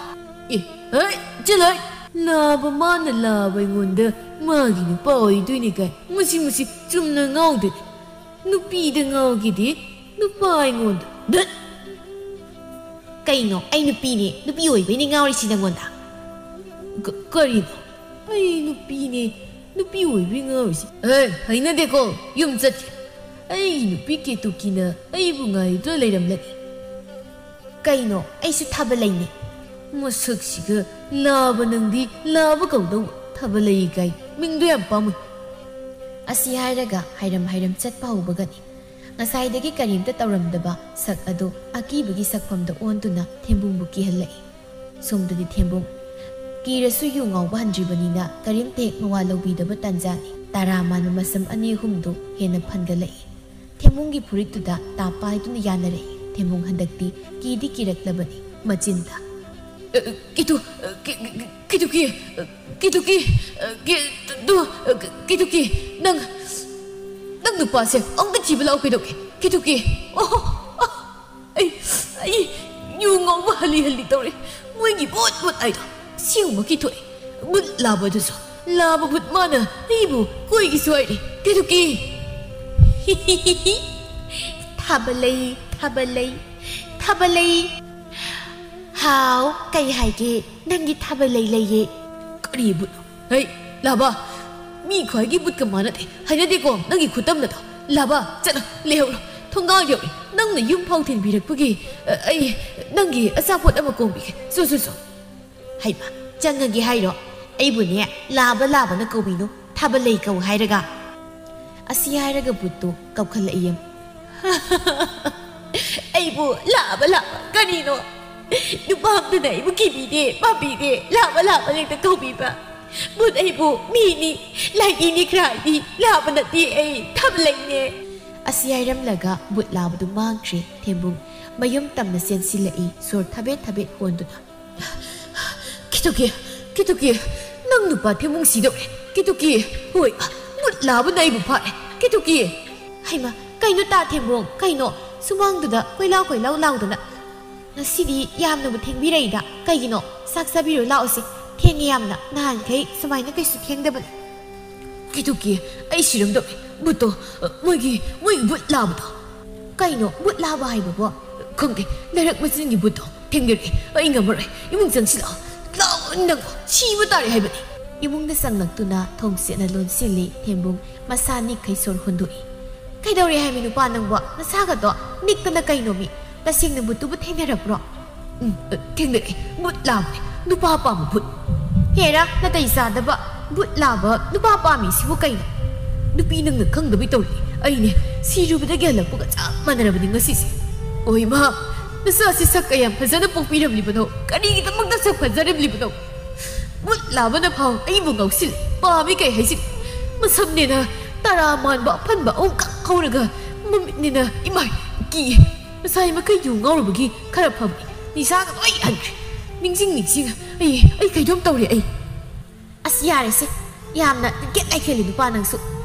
ꯑꯦ, ꯍꯩ, ꯆꯠꯂꯣꯏ꯫ ꯂꯥꯕ ꯃꯥꯅ ꯂꯥꯕ ꯑꯩꯉꯣꯟꯗ ꯃꯥꯒꯤ ꯅꯨꯄꯥ ꯑꯣꯏꯗꯣꯏꯅꯤ ꯀꯥꯏ꯫ ꯃꯁꯤ, ꯃꯁꯤ ꯆꯨꯝꯅ ꯉꯥꯎꯗꯣꯏꯅꯤ꯫ ꯅꯨꯄꯤꯗ ꯉꯥꯎꯈꯤꯗꯦ, ꯅꯨꯄꯥ ꯑꯩꯉꯣꯟꯗ꯫ ꯙꯠ! ꯀꯩꯅꯣ? ꯑꯩ ꯅꯨꯄꯤꯅꯦ, ꯅꯨꯄꯤ ꯑꯣꯏꯕꯩꯅꯦ ꯉꯥꯎꯔꯤꯁꯤ ꯅꯪꯉꯣꯟꯗ꯫ ꯀ-, ꯀꯔꯤꯅꯣ? ꯑꯩ ꯅꯨꯄꯤꯅꯦ, ꯅꯨꯄꯤ ꯑꯣꯏꯕꯩ ꯉꯥꯎꯔꯤꯁꯤ꯫ ꯑꯦ, ꯍꯩꯅꯗꯦꯀꯣ, ꯌꯨꯝ ꯆꯠꯀꯦ꯫ ꯑꯩꯒꯤ ꯅꯨꯄꯤ ꯀꯦꯇꯨꯀꯤꯅ ꯑꯩꯕꯨ ꯉꯥꯏꯗꯨꯅ ꯂꯩꯔꯝꯂꯅꯤ꯫ ꯀꯩꯅꯣ? ꯑꯩꯁꯨ ꯊꯥꯕꯂꯩꯅꯦ꯫ ꯃꯁꯛꯁꯤꯒ ꯂꯥꯕ ꯅꯪꯗꯤ ꯂꯥꯕ ꯀꯧꯗꯧꯕ, ꯊꯥꯕꯂꯩ ꯀꯥꯏ, ꯃꯤꯡꯗꯣ ꯌꯥꯝ ꯄꯥꯝꯃꯨꯏ꯫ ꯑꯁꯤ ꯍꯥꯏꯔꯒ ꯍꯥꯏꯔꯝ ꯍꯥꯏꯔꯝ ꯆꯠꯄ ꯍꯧꯕꯒꯅꯤ꯫ ꯉꯁꯥꯏꯗꯒꯤ ꯀꯔꯤꯝꯇ ꯇꯧꯔꯝꯗꯕ ꯁꯛ ꯑꯗꯨ ꯑꯀꯤꯕꯒꯤ ꯁꯛꯐꯝꯗ ꯑꯣꯟꯗꯨꯅ ꯊꯦꯝꯕꯨꯡꯕꯨ ꯀꯤꯍꯜꯂꯛꯏ꯫ ꯁꯣꯝꯗꯗꯤ ꯊꯦꯝꯕꯨꯡ ꯀꯤꯔꯁꯨ ꯌꯨ ꯉꯥꯎꯕ ꯍꯟꯗ꯭ꯔꯤꯕꯅꯤꯅ ꯀꯔꯤꯝꯇ ꯍꯦꯛ ꯃꯋꯥ ꯂꯧꯕꯤꯗꯕ ꯇꯥꯟꯖꯥꯅꯤ꯫ ꯇꯔꯥ ꯃꯥꯟꯕ ꯃꯁꯝ ꯑꯅꯤ ꯑꯍꯨꯝꯗꯨ ꯍꯦꯟꯅ ꯐꯟꯒꯠꯂꯛꯏ꯫ ꯊꯦꯝꯕꯨꯡꯒꯤ ꯐꯨꯔꯤꯠꯇꯨꯗ ꯇꯥ ꯄꯥꯏꯗꯨꯅ ꯌꯥꯅꯔꯛꯏ꯫ ꯊꯦꯝꯕꯨꯡ ꯍꯟꯗꯛꯇꯤ ꯀꯤꯗꯤ ꯀꯤꯔꯛꯂꯕꯅꯤ ꯃꯆꯤꯟꯗ꯫ ꯑ, ꯑ, ꯀꯤꯇꯨ, ꯑ, ꯀꯤ-, ꯀꯤ-, ꯀꯤ-, ꯀꯤꯇꯨꯀꯤ, ꯑ, ꯀꯤꯇꯨꯀꯤ, ꯑ, ꯀꯤ-, ꯀꯤꯇꯨꯀꯤ, ꯅꯪ, ꯅꯪ ꯅꯨꯄꯥꯁꯦ ꯑꯃꯨꯛꯇ ꯊꯤꯕ ꯂꯥꯛꯑꯣ ꯀꯩꯗꯧꯒꯦ? ꯀꯩꯗꯧꯒꯦ? ꯑꯣ, ꯑ, ꯑꯩ, ꯑꯩ ꯌꯨ ꯉꯥꯎꯕ ꯍꯜꯂꯤ ꯍꯜꯂꯤ ꯇꯧꯔꯦ꯫ ꯃꯣꯏꯒꯤ ꯚꯨꯠ ꯚꯨꯠ ꯍꯥꯏꯗꯣ ꯑꯁꯦꯡꯕꯃꯛꯀꯤ ꯊꯣꯛꯑꯦ꯫ ꯚꯨꯠ ꯂꯥꯕꯗꯨꯁꯨ ꯂꯥꯕ ꯚꯨꯠ ꯃꯥꯅ ꯑꯩꯕꯨ ꯀꯣꯏꯒꯦꯁꯨ ꯍꯥꯏꯔꯦ꯫ ꯀꯩꯗꯧꯒꯦ? ꯊꯥꯕꯂꯩ, ꯊꯥꯕꯂꯩ, ꯊꯥꯕꯂꯩ꯫ ꯍꯥꯎ, ꯀꯩ ꯍꯥꯏꯒꯦ? ꯅꯪꯒꯤ ꯊꯥꯕꯂꯩ ꯂꯩꯌꯦ꯫ ꯀꯔꯤ ꯚꯨꯠꯅꯣ? ꯍꯩ, ꯂꯥꯕ, ꯃꯤ ꯈ꯭ꯋꯥꯏꯒꯤ ꯚꯨꯠꯀ ꯃꯥꯟꯅꯗꯦ꯫ ꯍꯩꯅꯗꯦꯀꯣ ꯅꯪꯒꯤ ꯈꯨꯇꯝꯅꯗꯣ꯫ ꯂꯥꯕ, ꯆꯠꯂꯣ, ꯂꯩꯍꯧꯔꯣ꯫ ꯊꯣꯡꯒꯥꯜ ꯌꯧꯔꯦ꯫ ꯅꯪꯅ ꯌꯨꯝ ꯐꯥꯎ ꯊꯤꯟꯕꯤꯔꯛꯄꯒꯤ, ꯑ, ꯑꯩ ꯅꯪꯒꯤ ꯑꯆꯥꯄꯣꯠ ꯑꯃ ꯀꯣꯡꯕꯤꯒꯦ꯫ ꯆꯣ, ꯆꯣ, ꯆꯣ꯫ ꯍꯩꯃꯥ, ꯆꯪꯉꯒꯦ ꯍꯥꯏꯔꯣ? ꯑꯩꯕꯨꯅꯦ, ꯂꯥꯕ ꯂꯥꯕꯅ ꯀꯧꯕꯤꯅꯨ, ꯊꯥꯕꯂꯩ ꯀꯧ ꯍꯥꯏꯔꯒ꯫ ꯑꯁꯤ ꯍꯥꯏꯔꯒ ꯚꯨꯠꯇꯨ ꯀꯞꯈꯠꯂꯛꯏ꯫ ꯑꯩꯕꯨ ꯂꯥꯕ ꯂꯥꯕ ꯀꯔꯤꯅꯣ? ꯅꯨꯄꯥ ꯑꯝꯇꯅ ꯑꯩꯕꯨ ꯀꯤꯕꯤꯗꯦ, ꯄꯥꯝꯕꯤꯗꯦ, ꯂꯥꯕ ꯂꯥꯕ ꯍꯦꯛꯇ ꯀꯧꯕꯤꯕ꯫ ꯚꯨꯠ ꯑꯩꯕꯨ ꯃꯤꯅꯤ, ꯂꯥꯏꯅꯤꯅꯤ ꯈ꯭ꯔꯥꯏꯗꯤ, ꯂꯥꯕ ꯅꯠꯇꯦ ꯑꯩ, ꯊꯥꯕꯂꯩꯅꯦ꯫ ꯑꯁꯤ ꯍꯥꯏꯔꯝꯂꯒ ꯚꯨꯠ ꯂꯥꯕꯗꯨ ꯃꯥꯡꯈ꯭ꯔꯦ꯫ ꯊꯦꯝꯕꯨꯡ ꯃꯌꯨꯝ ꯇꯝꯅ ꯆꯦꯟꯁꯤꯜꯂꯛꯏ, ꯁꯣꯔ ꯊꯕꯦꯠ ꯊꯕꯦꯠ ꯍꯣꯟꯗꯨꯅ꯫ ꯀꯦꯇꯨꯀꯤ, ꯀꯦꯇꯨꯀꯤ, ꯅꯪ ꯅꯨꯄꯥ ꯊꯦꯝꯕꯨꯡ ꯁꯤꯗꯧꯔꯦ꯫ ꯀꯦꯇꯨꯀꯤ, ꯍꯣꯏ, ꯚꯨꯠ ꯂꯥꯕꯅ ꯑꯩꯕꯨ ꯐꯥꯔꯦ꯫ ꯀꯦꯇꯨꯀꯤ꯫ ꯍꯩꯃꯥ, ꯀꯩꯅꯣ ꯇꯥ ꯊꯦꯝꯕꯨꯡ? ꯀꯩꯅꯣ? ꯁꯨꯃꯥꯡꯗꯨꯗ ꯀꯣꯏꯂꯥꯎ ꯀꯣꯏꯂꯥꯎ ꯂꯥꯎꯗꯅ꯫ ꯉꯁꯤꯗꯤ ꯌꯥꯝꯅꯕꯨ ꯊꯦꯡꯕꯤꯔꯛꯏꯗ꯫ ꯀꯩꯒꯤꯅꯣ? ꯆꯥꯛ ꯆꯥꯕꯤꯔꯨ ꯂꯥꯛꯑꯣꯁꯦ꯫ ꯊꯦꯡꯉꯦ ꯌꯥꯝꯅ꯫ ꯅꯍꯥꯟꯈꯩ ꯁꯨꯃꯥꯏꯅ ꯀꯩꯁꯨ ꯊꯦꯡꯗꯕꯅꯤ꯫ ꯀꯦꯇꯨꯀꯤ, ꯑꯩ ꯁꯤꯔꯝꯗꯧꯔꯦ꯫ ꯚꯨꯠꯇꯣ, ꯑ, ꯃꯣꯏꯒꯤ, ꯃꯣꯏꯒꯤ ꯚꯨꯠ ꯂꯥꯕꯗꯣ꯫ ꯀꯩꯅꯣ ꯚꯨꯠ ꯂꯥꯕ ꯍꯥꯏꯕꯕꯣ? ꯈꯪꯗꯦ, ꯂꯩꯔꯛ ꯃꯆꯤꯟꯒꯤ ꯚꯨꯠꯇꯣ ꯊꯦꯡꯅꯔꯛꯑꯦ꯫ ꯑꯩ ꯉꯝꯃꯔꯣꯏ꯫ ꯏꯃꯨꯡ ꯆꯪꯁꯤꯜꯂꯛꯑꯣ꯫ ꯂꯥꯛꯑꯣ ꯅꯪ, ꯁꯤꯕ ꯇꯥꯔꯦ ꯍꯥꯏꯕꯅꯤ꯫ ꯏꯃꯨꯡꯗ ꯆꯪꯂꯛꯇꯨꯅ ꯊꯣꯡ ꯁꯦꯠꯅ ꯂꯣꯟꯁꯤꯜꯂꯤ꯫ ꯊꯦꯝꯕꯨꯡ ꯃꯁꯥ ꯅꯤꯛꯈꯩ ꯁꯣꯔ ꯍꯣꯟꯗꯣꯛꯏ꯫ ꯀꯩꯗꯧꯔꯦ ꯍꯥꯏꯃꯤ ꯅꯨꯄꯥ ꯅꯪꯕꯣ? ꯅꯁꯥꯒꯗꯣ ꯅꯤꯛꯇꯅ ꯀꯩꯅꯣꯃꯤ? ꯇꯁꯦꯡꯅ ꯚꯨꯠꯇꯨꯕꯨ ꯊꯦꯡꯅꯔꯛꯄ꯭ꯔꯣ? ꯎꯝ, ꯑ, ꯊꯦꯡꯅꯔꯛꯑꯦ꯫ ꯚꯨꯠ ꯂꯥꯕꯅꯦ꯫ ꯅꯨꯄꯥ ꯄꯥꯝꯕ ꯚꯨꯠ꯫ ꯍꯦꯔꯥ, ꯅꯥꯇꯩ ꯆꯥꯗꯕ꯫ ꯚꯨꯠ ꯂꯥꯕ ꯅꯨꯄꯥ ꯄꯥꯝꯃꯤꯁꯤꯕꯨ ꯀꯩꯅꯣ? ꯅꯨꯄꯤ ꯅꯪꯅ ꯈꯪꯗꯕꯩ ꯇꯧꯔꯤꯅꯦ꯫ ꯑꯩꯅꯦ, ꯁꯤꯔꯨꯕꯗꯒꯤ ꯍꯜꯂꯛꯄꯒ ꯆꯞ ꯃꯥꯟꯅꯔꯕꯅꯤ ꯉꯁꯤꯁꯦ꯫ ꯑꯣꯏ ꯃꯥ, ꯅꯆꯥꯁꯤ ꯁꯛ ꯀꯌꯥꯝ ꯐꯖꯅ ꯄꯣꯛꯄꯤꯔꯝꯂꯤꯕꯅꯣ? ꯀꯔꯤꯒꯤꯗꯃꯛꯇ ꯁꯛ ꯐꯖꯔꯝꯂꯤꯕꯅꯣ? ꯚꯨꯠ ꯂꯥꯕꯅ ꯐꯥꯎ ꯑꯩꯕꯨ ꯉꯥꯎꯁꯤꯜꯂꯦ꯫ ꯄꯥꯝꯃꯤ ꯀꯩ ꯍꯥꯏꯁꯤ? ꯃꯁꯝꯅꯦꯅ ꯇꯔꯥ ꯃꯥꯟꯕ ꯑꯐꯟꯕ ꯑꯍꯨꯝꯈꯛ ꯍꯧꯔꯒ, ꯃꯃꯤꯠꯅꯦꯅ, ꯏꯃꯥꯏ, ꯀꯤꯌꯦ꯫ ꯉꯁꯥꯏ ꯃꯈꯩ ꯌꯨ ꯉꯥꯎꯔꯨꯕꯒꯤ ꯈꯔ ꯐꯕꯅꯤ꯫ ꯅꯤꯁꯥꯒ ꯂꯣꯏ ꯍꯟꯈ꯭ꯔꯦ꯫ ꯅꯤꯡꯁꯤꯡ ꯅꯤꯡꯁꯤꯡ ꯑꯩ, ꯑꯩ ꯀꯩꯅꯣꯝ ꯇꯧꯔꯦ ꯑꯩ꯫ ꯑꯁ, ꯌꯥꯔꯦꯁꯦ꯫ ꯌꯥꯝꯅ ꯒꯦꯠ ꯂꯩꯈꯦꯜꯂꯤ ꯅꯨꯄꯥ ꯅꯪꯁꯨ꯫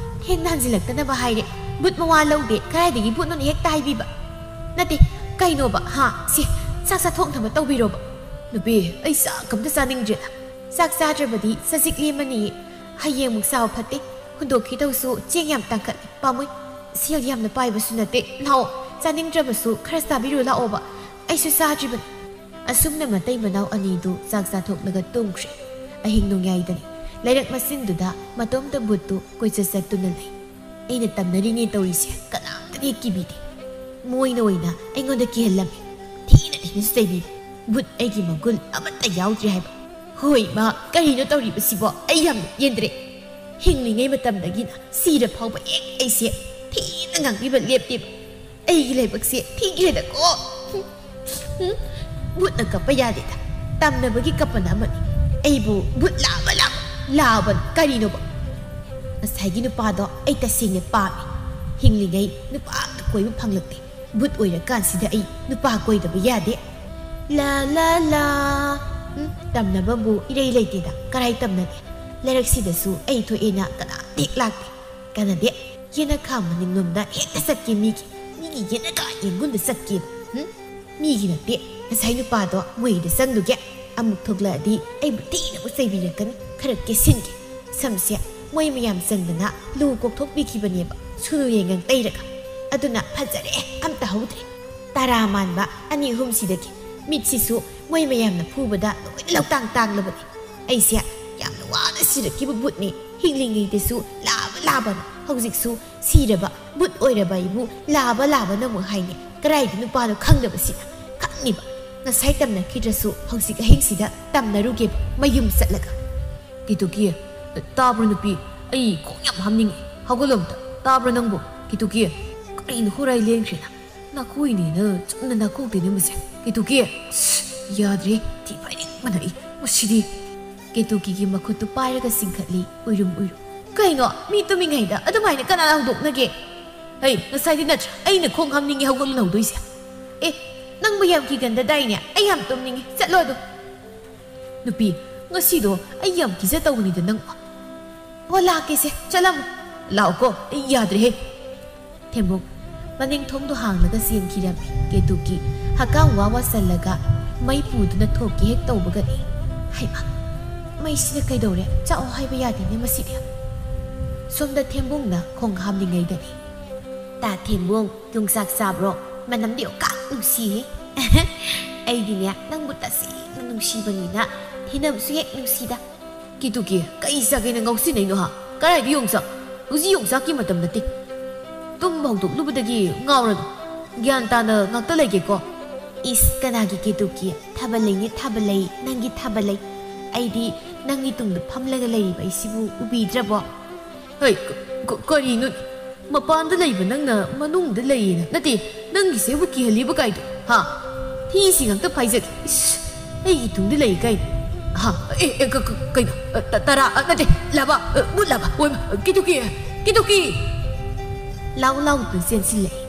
ꯊꯦꯡꯅ ꯍꯟꯖꯤꯜꯂꯛꯇꯅꯕ ꯍꯥꯏꯔꯦ꯫ ꯕꯨꯠ ꯃꯋꯥ ꯂꯧꯗꯦ, ꯀꯗꯥꯏꯗꯒꯤ ꯕꯨꯠꯅꯣꯅ ꯍꯦꯛꯇ ꯍꯥꯏꯕꯤꯕ꯫ ꯅꯠꯇꯦ, ꯀꯩꯅꯣꯕ, ꯍꯥ? ꯁꯤ, ꯆꯥꯛ ꯆꯥꯊꯣꯛꯅꯕ ꯇꯧꯕꯤꯔꯣꯕ꯫ ꯅꯨꯄꯤ, ꯑꯩ ꯆꯥꯛ ꯑꯝꯇ ꯆꯥꯅꯤꯡꯗ꯭ꯔꯦꯗ꯫ ꯆꯥꯛ ꯆꯥꯗ꯭ꯔꯕꯗꯤ ꯆꯖꯤꯛ ꯂꯦꯝꯃꯅꯤꯌꯦ꯫ ꯍꯌꯦꯡꯃꯨꯛ ꯆꯥꯕ ꯐꯠꯇꯦ꯫ ꯍꯨꯟꯗꯣꯛꯈꯤꯗꯧꯁꯨ ꯆꯦꯡ ꯌꯥꯝ ꯇꯥꯡꯈꯠꯂꯦ, ꯄꯥꯝꯃꯨꯏ꯫ ꯁꯦꯜ ꯌꯥꯝꯅ ꯄꯥꯏꯕꯁꯨ ꯅꯠꯇꯦ꯫ ꯂꯥꯛꯑꯣ, ꯆꯥꯅꯤꯡꯗ꯭ꯔꯕꯁꯨ ꯈꯔ ꯆꯥꯕꯤꯔꯨ ꯂꯥꯛꯑꯣꯕ꯫ ꯑꯩꯁꯨ ꯆꯥꯗ꯭ꯔꯤꯕꯅꯤ꯫ ꯑꯁꯨꯝꯅ ꯃꯇꯩ ꯃꯅꯥꯎ ꯑꯅꯤꯗꯨ ꯆꯥꯛ ꯆꯥꯊꯣꯛꯂꯒ ꯇꯨꯝꯈ꯭ꯔꯦ꯫ ꯑꯍꯤꯡ ꯅꯣꯡꯌꯥꯏꯗꯅꯤ꯫ ꯂꯩꯔꯛ ꯃꯆꯤꯟꯗꯨꯗ ꯃꯇꯣꯝꯇ ꯕꯨꯠꯇꯨ ꯀꯣꯏꯆꯠ ꯆꯠꯇꯨꯅ ꯂꯩ꯫ ꯑꯩꯅ ꯇꯝꯅꯔꯤꯅꯦ ꯇꯧꯔꯤꯁꯦ ꯀꯅꯥꯝꯇꯅ ꯍꯦꯛ ꯀꯤꯕꯤꯗꯦ꯫ ꯃꯣꯏꯅ ꯑꯣꯏꯅ ꯑꯩꯉꯣꯟꯗ ꯀꯤꯍꯜꯂꯝꯃꯤ꯫ ꯊꯤꯅ ꯊꯤꯅꯁꯨ ꯆꯩꯕꯤꯕ꯫ ꯕꯨꯠ ꯑꯩꯒꯤ ꯃꯒꯨꯟ ꯑꯃꯠꯇ ꯌꯥꯎꯗ꯭ꯔꯦ ꯍꯥꯏꯕ꯫ ꯍꯣꯏ ꯃꯥ, ꯀꯔꯤꯅꯣ ꯇꯧꯔꯤꯕꯁꯤꯕꯣ? ꯑꯩ ꯌꯥꯝꯅ ꯄꯦꯟꯗ꯭ꯔꯦ꯫ ꯍꯤꯡꯂꯤꯉꯩ ꯃꯇꯝꯗꯒꯤꯅ ꯁꯤꯔ ꯐꯥꯎꯕ ꯍꯦꯛ ꯑꯩꯁꯦ ꯊꯤꯅ ꯉꯥꯡꯕꯤꯕ ꯂꯦꯞꯇꯦꯕ꯫ ꯑꯩꯒꯤ ꯂꯥꯏꯕꯛꯁꯦ ꯊꯤꯈ꯭ꯔꯦꯗꯀꯣ꯫ ꯎꯝ, ꯕꯨꯠꯅ ꯀꯞꯄ ꯌꯥꯗꯦꯗ꯫ ꯇꯝꯅꯕꯒꯤ ꯀꯞꯄꯅ ꯑꯃꯅꯤ꯫ ꯑꯩꯕꯨ ꯕꯨꯠ ꯂꯥꯕ ꯂꯥꯕ ꯂꯥꯕ ꯀꯔꯤꯅꯣꯕ? ꯉꯁꯥꯏꯒꯤ ꯅꯨꯄꯥꯗꯣ ꯑꯩ ꯇꯁꯦꯡꯅ ꯄꯥꯝꯃꯤ꯫ ꯍꯤꯡꯂꯤꯉꯩ ꯅꯨꯄꯥ ꯑꯝꯇ ꯀꯣꯏꯕ ꯐꯪꯂꯛꯇꯦ꯫ ꯕꯨꯠ ꯑꯣꯏꯔꯀꯥꯟꯁꯤꯗ ꯑꯩ ꯅꯨꯄꯥ ꯀꯣꯏꯗꯕ ꯌꯥꯗꯦ꯫ ꯂꯥ ꯂꯥ ꯂꯥ꯫ ꯎꯝ, ꯇꯝꯅꯕꯕꯨ ꯏꯔꯩ ꯂꯩꯇꯦꯗ꯫ ꯀꯔꯥꯏ ꯇꯝꯅꯅꯤ? ꯂꯩꯔꯛꯁꯤꯗꯁꯨ ꯑꯩ ꯊꯣꯛꯑꯦꯅ ꯀꯅꯥꯝꯇ ꯍꯦꯛ ꯂꯥꯛꯇꯦ꯫ ꯀꯥꯟꯅꯗꯦ꯫ ꯌꯦꯅꯈꯥ ꯃꯅꯤꯡꯂꯣꯝꯗ ꯍꯦꯛꯇ ꯆꯠꯀꯦ ꯃꯤꯒꯤ꯫ ꯃꯤꯒꯤ ꯌꯦꯅꯈꯥ ꯌꯦꯡꯒꯨꯟꯗ ꯆꯠꯀꯦ꯫ ꯎꯝ? ꯃꯤꯒꯤ ꯅꯠꯇꯦ꯫ ꯉꯁꯥꯏ ꯅꯨꯄꯥꯗꯣ ꯃꯣꯏꯗ ꯆꯪꯗꯨꯒꯦ꯫ ꯑꯃꯨꯛ ꯊꯣꯛꯂꯛꯑꯗꯤ ꯑꯩꯕꯨ ꯊꯤꯅ ꯑꯃꯨꯛ ꯆꯩꯕꯤꯔꯛꯀꯅꯤ꯫ ꯈꯔ ꯀꯦꯁꯤꯟꯒꯦ꯫ ꯁꯝꯁꯦ ꯃꯣꯏ ꯃꯌꯥꯝ ꯆꯪꯗꯅ ꯂꯨ ꯀꯣꯛꯊꯣꯛꯄꯤꯈꯤꯕꯅꯦꯕ꯫ ꯁꯨꯅꯨ ꯌꯦꯡꯉꯪ ꯇꯩꯔꯒ꯫ ꯑꯗꯨꯅ ꯐꯖꯔꯦ꯫ ꯑꯝꯇ ꯍꯧꯗ꯭ꯔꯦ꯫ ꯇꯔꯥ ꯃꯥꯟꯕ ꯑꯅꯤ ꯑꯍꯨꯝꯁꯤꯗꯒꯤ꯫ ꯃꯤꯠꯁꯤꯁꯨ ꯃꯣꯏ ꯃꯌꯥꯝꯅ ꯐꯨꯕꯗ ꯂꯣꯏꯅ ꯂꯧꯇꯥꯡ ꯇꯥꯡꯂꯕꯅꯤ꯫ ꯑꯩꯁꯦ ꯌꯥꯝꯅ ꯋꯥꯅ ꯁꯤꯔꯛꯈꯤꯕ ꯕꯨꯠꯅꯤ꯫ ꯍꯤꯡꯂꯤꯉꯩꯗꯁꯨ ꯂꯥꯕ ꯂꯥꯕꯅ꯫ ꯍꯧꯖꯤꯛꯁꯨ ꯁꯤꯔꯕ ꯕꯨꯠ ꯑꯣꯏꯔꯕ ꯑꯩꯕꯨ ꯂꯥꯕ ꯂꯥꯕꯅ ꯑꯃꯨꯛ ꯍꯥꯏꯅꯤ꯫ ꯀꯗꯥꯏꯗ ꯅꯨꯄꯥꯅꯣ ꯈꯪꯗꯕꯁꯤꯅ? ꯈꯪꯅꯤꯕ꯫ ꯉꯁꯥꯏ ꯇꯝꯅꯈꯤꯗ꯭ꯔꯁꯨ ꯍꯧꯖꯤꯛ ꯑꯍꯤꯡꯁꯤꯗ ꯇꯝꯅꯔꯨꯒꯦꯕ ꯃꯌꯨꯝ ꯆꯠꯂꯒ꯫ ꯀꯦꯇꯨꯀꯤ, ꯇꯥꯕ꯭ꯔꯣ ꯅꯨꯄꯤ? ꯑꯩ ꯈꯣꯡ ꯌꯥꯝ ꯍꯥꯝꯅꯤꯡꯉꯦ꯫ ꯍꯧꯒꯠꯂꯣ ꯑꯝꯇ꯫ ꯇꯥꯕ꯭ꯔꯣ ꯅꯪꯕꯨ? ꯀꯦꯇꯨꯀꯤ, ꯀꯔꯤꯅꯣ ꯍꯣꯔꯥꯏ ꯂꯦꯡꯈ꯭ꯔꯦꯅ? ꯅꯥꯀꯣꯏꯅꯦꯅ ꯆꯨꯝꯅ ꯅꯥꯀꯣꯛ ꯇꯩꯅꯕꯁꯦ꯫ ꯀꯦꯇꯨꯀꯤ, ꯁꯁ, ꯌꯥꯗ꯭ꯔꯦ꯫ ꯊꯤ ꯐꯥꯏꯅꯤꯡꯕꯅ ꯑꯩ ꯃꯁꯤꯗꯤ꯫ ꯀꯦꯇꯨꯀꯤꯒꯤ ꯃꯈꯨꯠꯇꯨ ꯄꯥꯏꯔꯒ ꯆꯤꯡꯈꯠꯂꯤ, ꯎꯏꯔꯨꯝ ꯎꯏꯔꯨꯝ꯫ ꯀꯩꯅꯣ? ꯃꯤ ꯇꯨꯝꯃꯤꯉꯩꯗ ꯑꯗꯨꯃꯥꯏꯅ ꯀꯅꯥꯅ ꯍꯧꯗꯣꯛꯅꯒꯦ? ꯍꯩ, ꯉꯁꯥꯏꯗꯤ ꯅꯠꯇ꯭ꯔꯥ ꯑꯩꯅ ꯈꯣꯡ ꯍꯥꯝꯅꯤꯡꯉꯦ ꯍꯧꯒꯠꯂꯨꯅ ꯍꯧꯗꯣꯏꯁꯦ? ꯑꯦ, ꯅꯪꯕꯨ ꯌꯥꯝ ꯀꯤꯒꯟꯗꯗꯥꯏꯅꯦ? ꯑꯩ ꯌꯥꯝ ꯇꯨꯝꯅꯤꯡꯉꯦ꯫ ꯆꯠꯂꯣ ꯑꯗꯨꯝ꯫ ꯅꯨꯄꯤ, ꯉꯁꯤꯗꯣ ꯑꯩ ꯌꯥꯝ ꯀꯤꯖ ꯇꯧꯕꯅꯤꯗ ꯅꯪ꯫ ꯑꯣ, ꯂꯥꯛꯀꯦꯁꯦ, ꯆꯠꯂꯝꯃꯣ꯫ ꯂꯥꯛꯑꯣꯀꯣ, ꯑꯩ ꯌꯥꯗ꯭ꯔꯦꯍꯦ꯫ ꯊꯦꯝꯕꯨꯡ ꯃꯅꯤꯡ ꯊꯣꯡꯗꯣ ꯍꯥꯡꯂꯒ ꯆꯦꯟꯈꯤꯔꯝꯃꯤ꯫ ꯀꯦꯇꯨꯀꯤ ꯍꯛꯀꯥꯝ ꯋꯥ ꯋꯥꯁꯜꯂꯒ ꯃꯩ ꯄꯨꯗꯨꯅ ꯊꯣꯛꯀꯦ ꯍꯦꯛ ꯇꯧꯕꯒꯅꯤ꯫ ꯍꯩꯃꯥ, ꯃꯩꯁꯤꯅ ꯀꯩꯗꯧꯔꯦ? ꯆꯥꯛꯑꯣ ꯍꯥꯏꯕ ꯌꯥꯗꯦꯅꯦ ꯃꯁꯤꯗꯤ꯫ ꯁꯣꯝꯗ ꯊꯦꯝꯕꯨꯡꯅ ꯈꯣꯡ ꯍꯥꯝꯂꯤꯉꯩꯗꯅꯤ꯫ "ꯇꯥ ꯊꯦꯝꯕꯨꯡ, ꯌꯣꯡꯆꯥꯛ ꯆꯥꯕ꯭ꯔꯣ? ꯃꯅꯝꯗꯤ ꯑꯣꯀꯥꯛ ꯅꯨꯡꯁꯤꯍꯦ꯫" "ꯑꯩꯗꯤꯅꯦ, ꯅꯪꯕꯨ ꯇꯁꯦꯡꯅ ꯅꯨꯡꯁꯤꯕꯅꯤꯅ ꯊꯦꯡꯅꯕꯁꯨ ꯍꯦꯛ ꯅꯨꯡꯁꯤꯗ꯫" "ꯀꯦꯇꯨꯀꯤ, ꯀꯩ ꯆꯥꯒꯦꯅ ꯉꯥꯎꯁꯤꯟꯅꯩꯅꯣ ꯍꯥ? ꯀꯗꯥꯏꯗ ꯌꯣꯡꯆꯥꯛ? ꯍꯧꯖꯤꯛ ꯌꯣꯡꯆꯥꯛꯀꯤ ꯃꯇꯝ ꯅꯠꯇꯦ꯫ ꯇꯨꯝꯕ ꯍꯧꯗꯣꯛꯂꯨꯕꯗꯒꯤ ꯉꯥꯎꯔꯅꯨ꯫ ꯒ꯭ꯌꯥꯟ ꯇꯥꯅ ꯉꯥꯛꯇ ꯂꯩꯒꯦꯀꯣ꯫" "ꯏꯁ, ꯀꯅꯥꯒꯤ ꯀꯦꯇꯨꯀꯤ? ꯊꯥꯕꯜ ꯂꯩꯅꯦ, ꯊꯥꯕꯜ ꯂꯩ, ꯅꯪꯒꯤ ꯊꯥꯕꯜ ꯂꯩ꯫ ꯑꯩꯗꯤ ꯅꯪꯒꯤ ꯇꯨꯡꯗ ꯐꯝꯂꯒ ꯂꯩꯔꯤꯕ ꯑꯩꯁꯤꯕꯨ ꯎꯕꯤꯗ꯭ꯔꯕꯣ?" "ꯍꯩ, ꯀ-, ꯀ-, ꯀꯔꯤꯅꯣ? ꯃꯄꯥꯟꯗ ꯂꯩꯕ ꯅꯪꯅ ꯃꯅꯨꯡꯗ ꯂꯩꯌꯦꯅ? ꯅꯠꯇꯦ, ꯅꯪꯒꯤꯁꯦꯕꯨ ꯀꯤꯍꯜꯂꯤꯕ ꯀꯥꯏꯗꯣ, ꯍꯥ? ꯊꯤꯁꯤ ꯉꯥꯛꯇ ꯐꯥꯏꯖꯒꯦ꯫ ꯏꯁ, ꯑꯩꯒꯤ ꯇꯨꯡꯗ ꯂꯩ ꯀꯥꯏꯅ꯫ ꯍꯥ? ꯑꯦ, ꯑꯦ, ꯀ-, ꯀ-, ꯀꯩꯅꯣ? ꯑ, ꯇ-, ꯇꯔꯥ, ꯑ, ꯅꯠꯇꯦ, ꯂꯥꯕ, ꯑ, ꯕꯨꯠ ꯂꯥꯕ꯫ ꯑꯣꯏꯃ, ꯀꯦꯇꯨꯀꯤ, ꯀꯦꯇꯨꯀꯤ!" ꯂꯥꯎ ꯂꯥꯎꯗꯨꯅ ꯆꯦꯟꯁꯤꯜꯂꯛꯏ꯫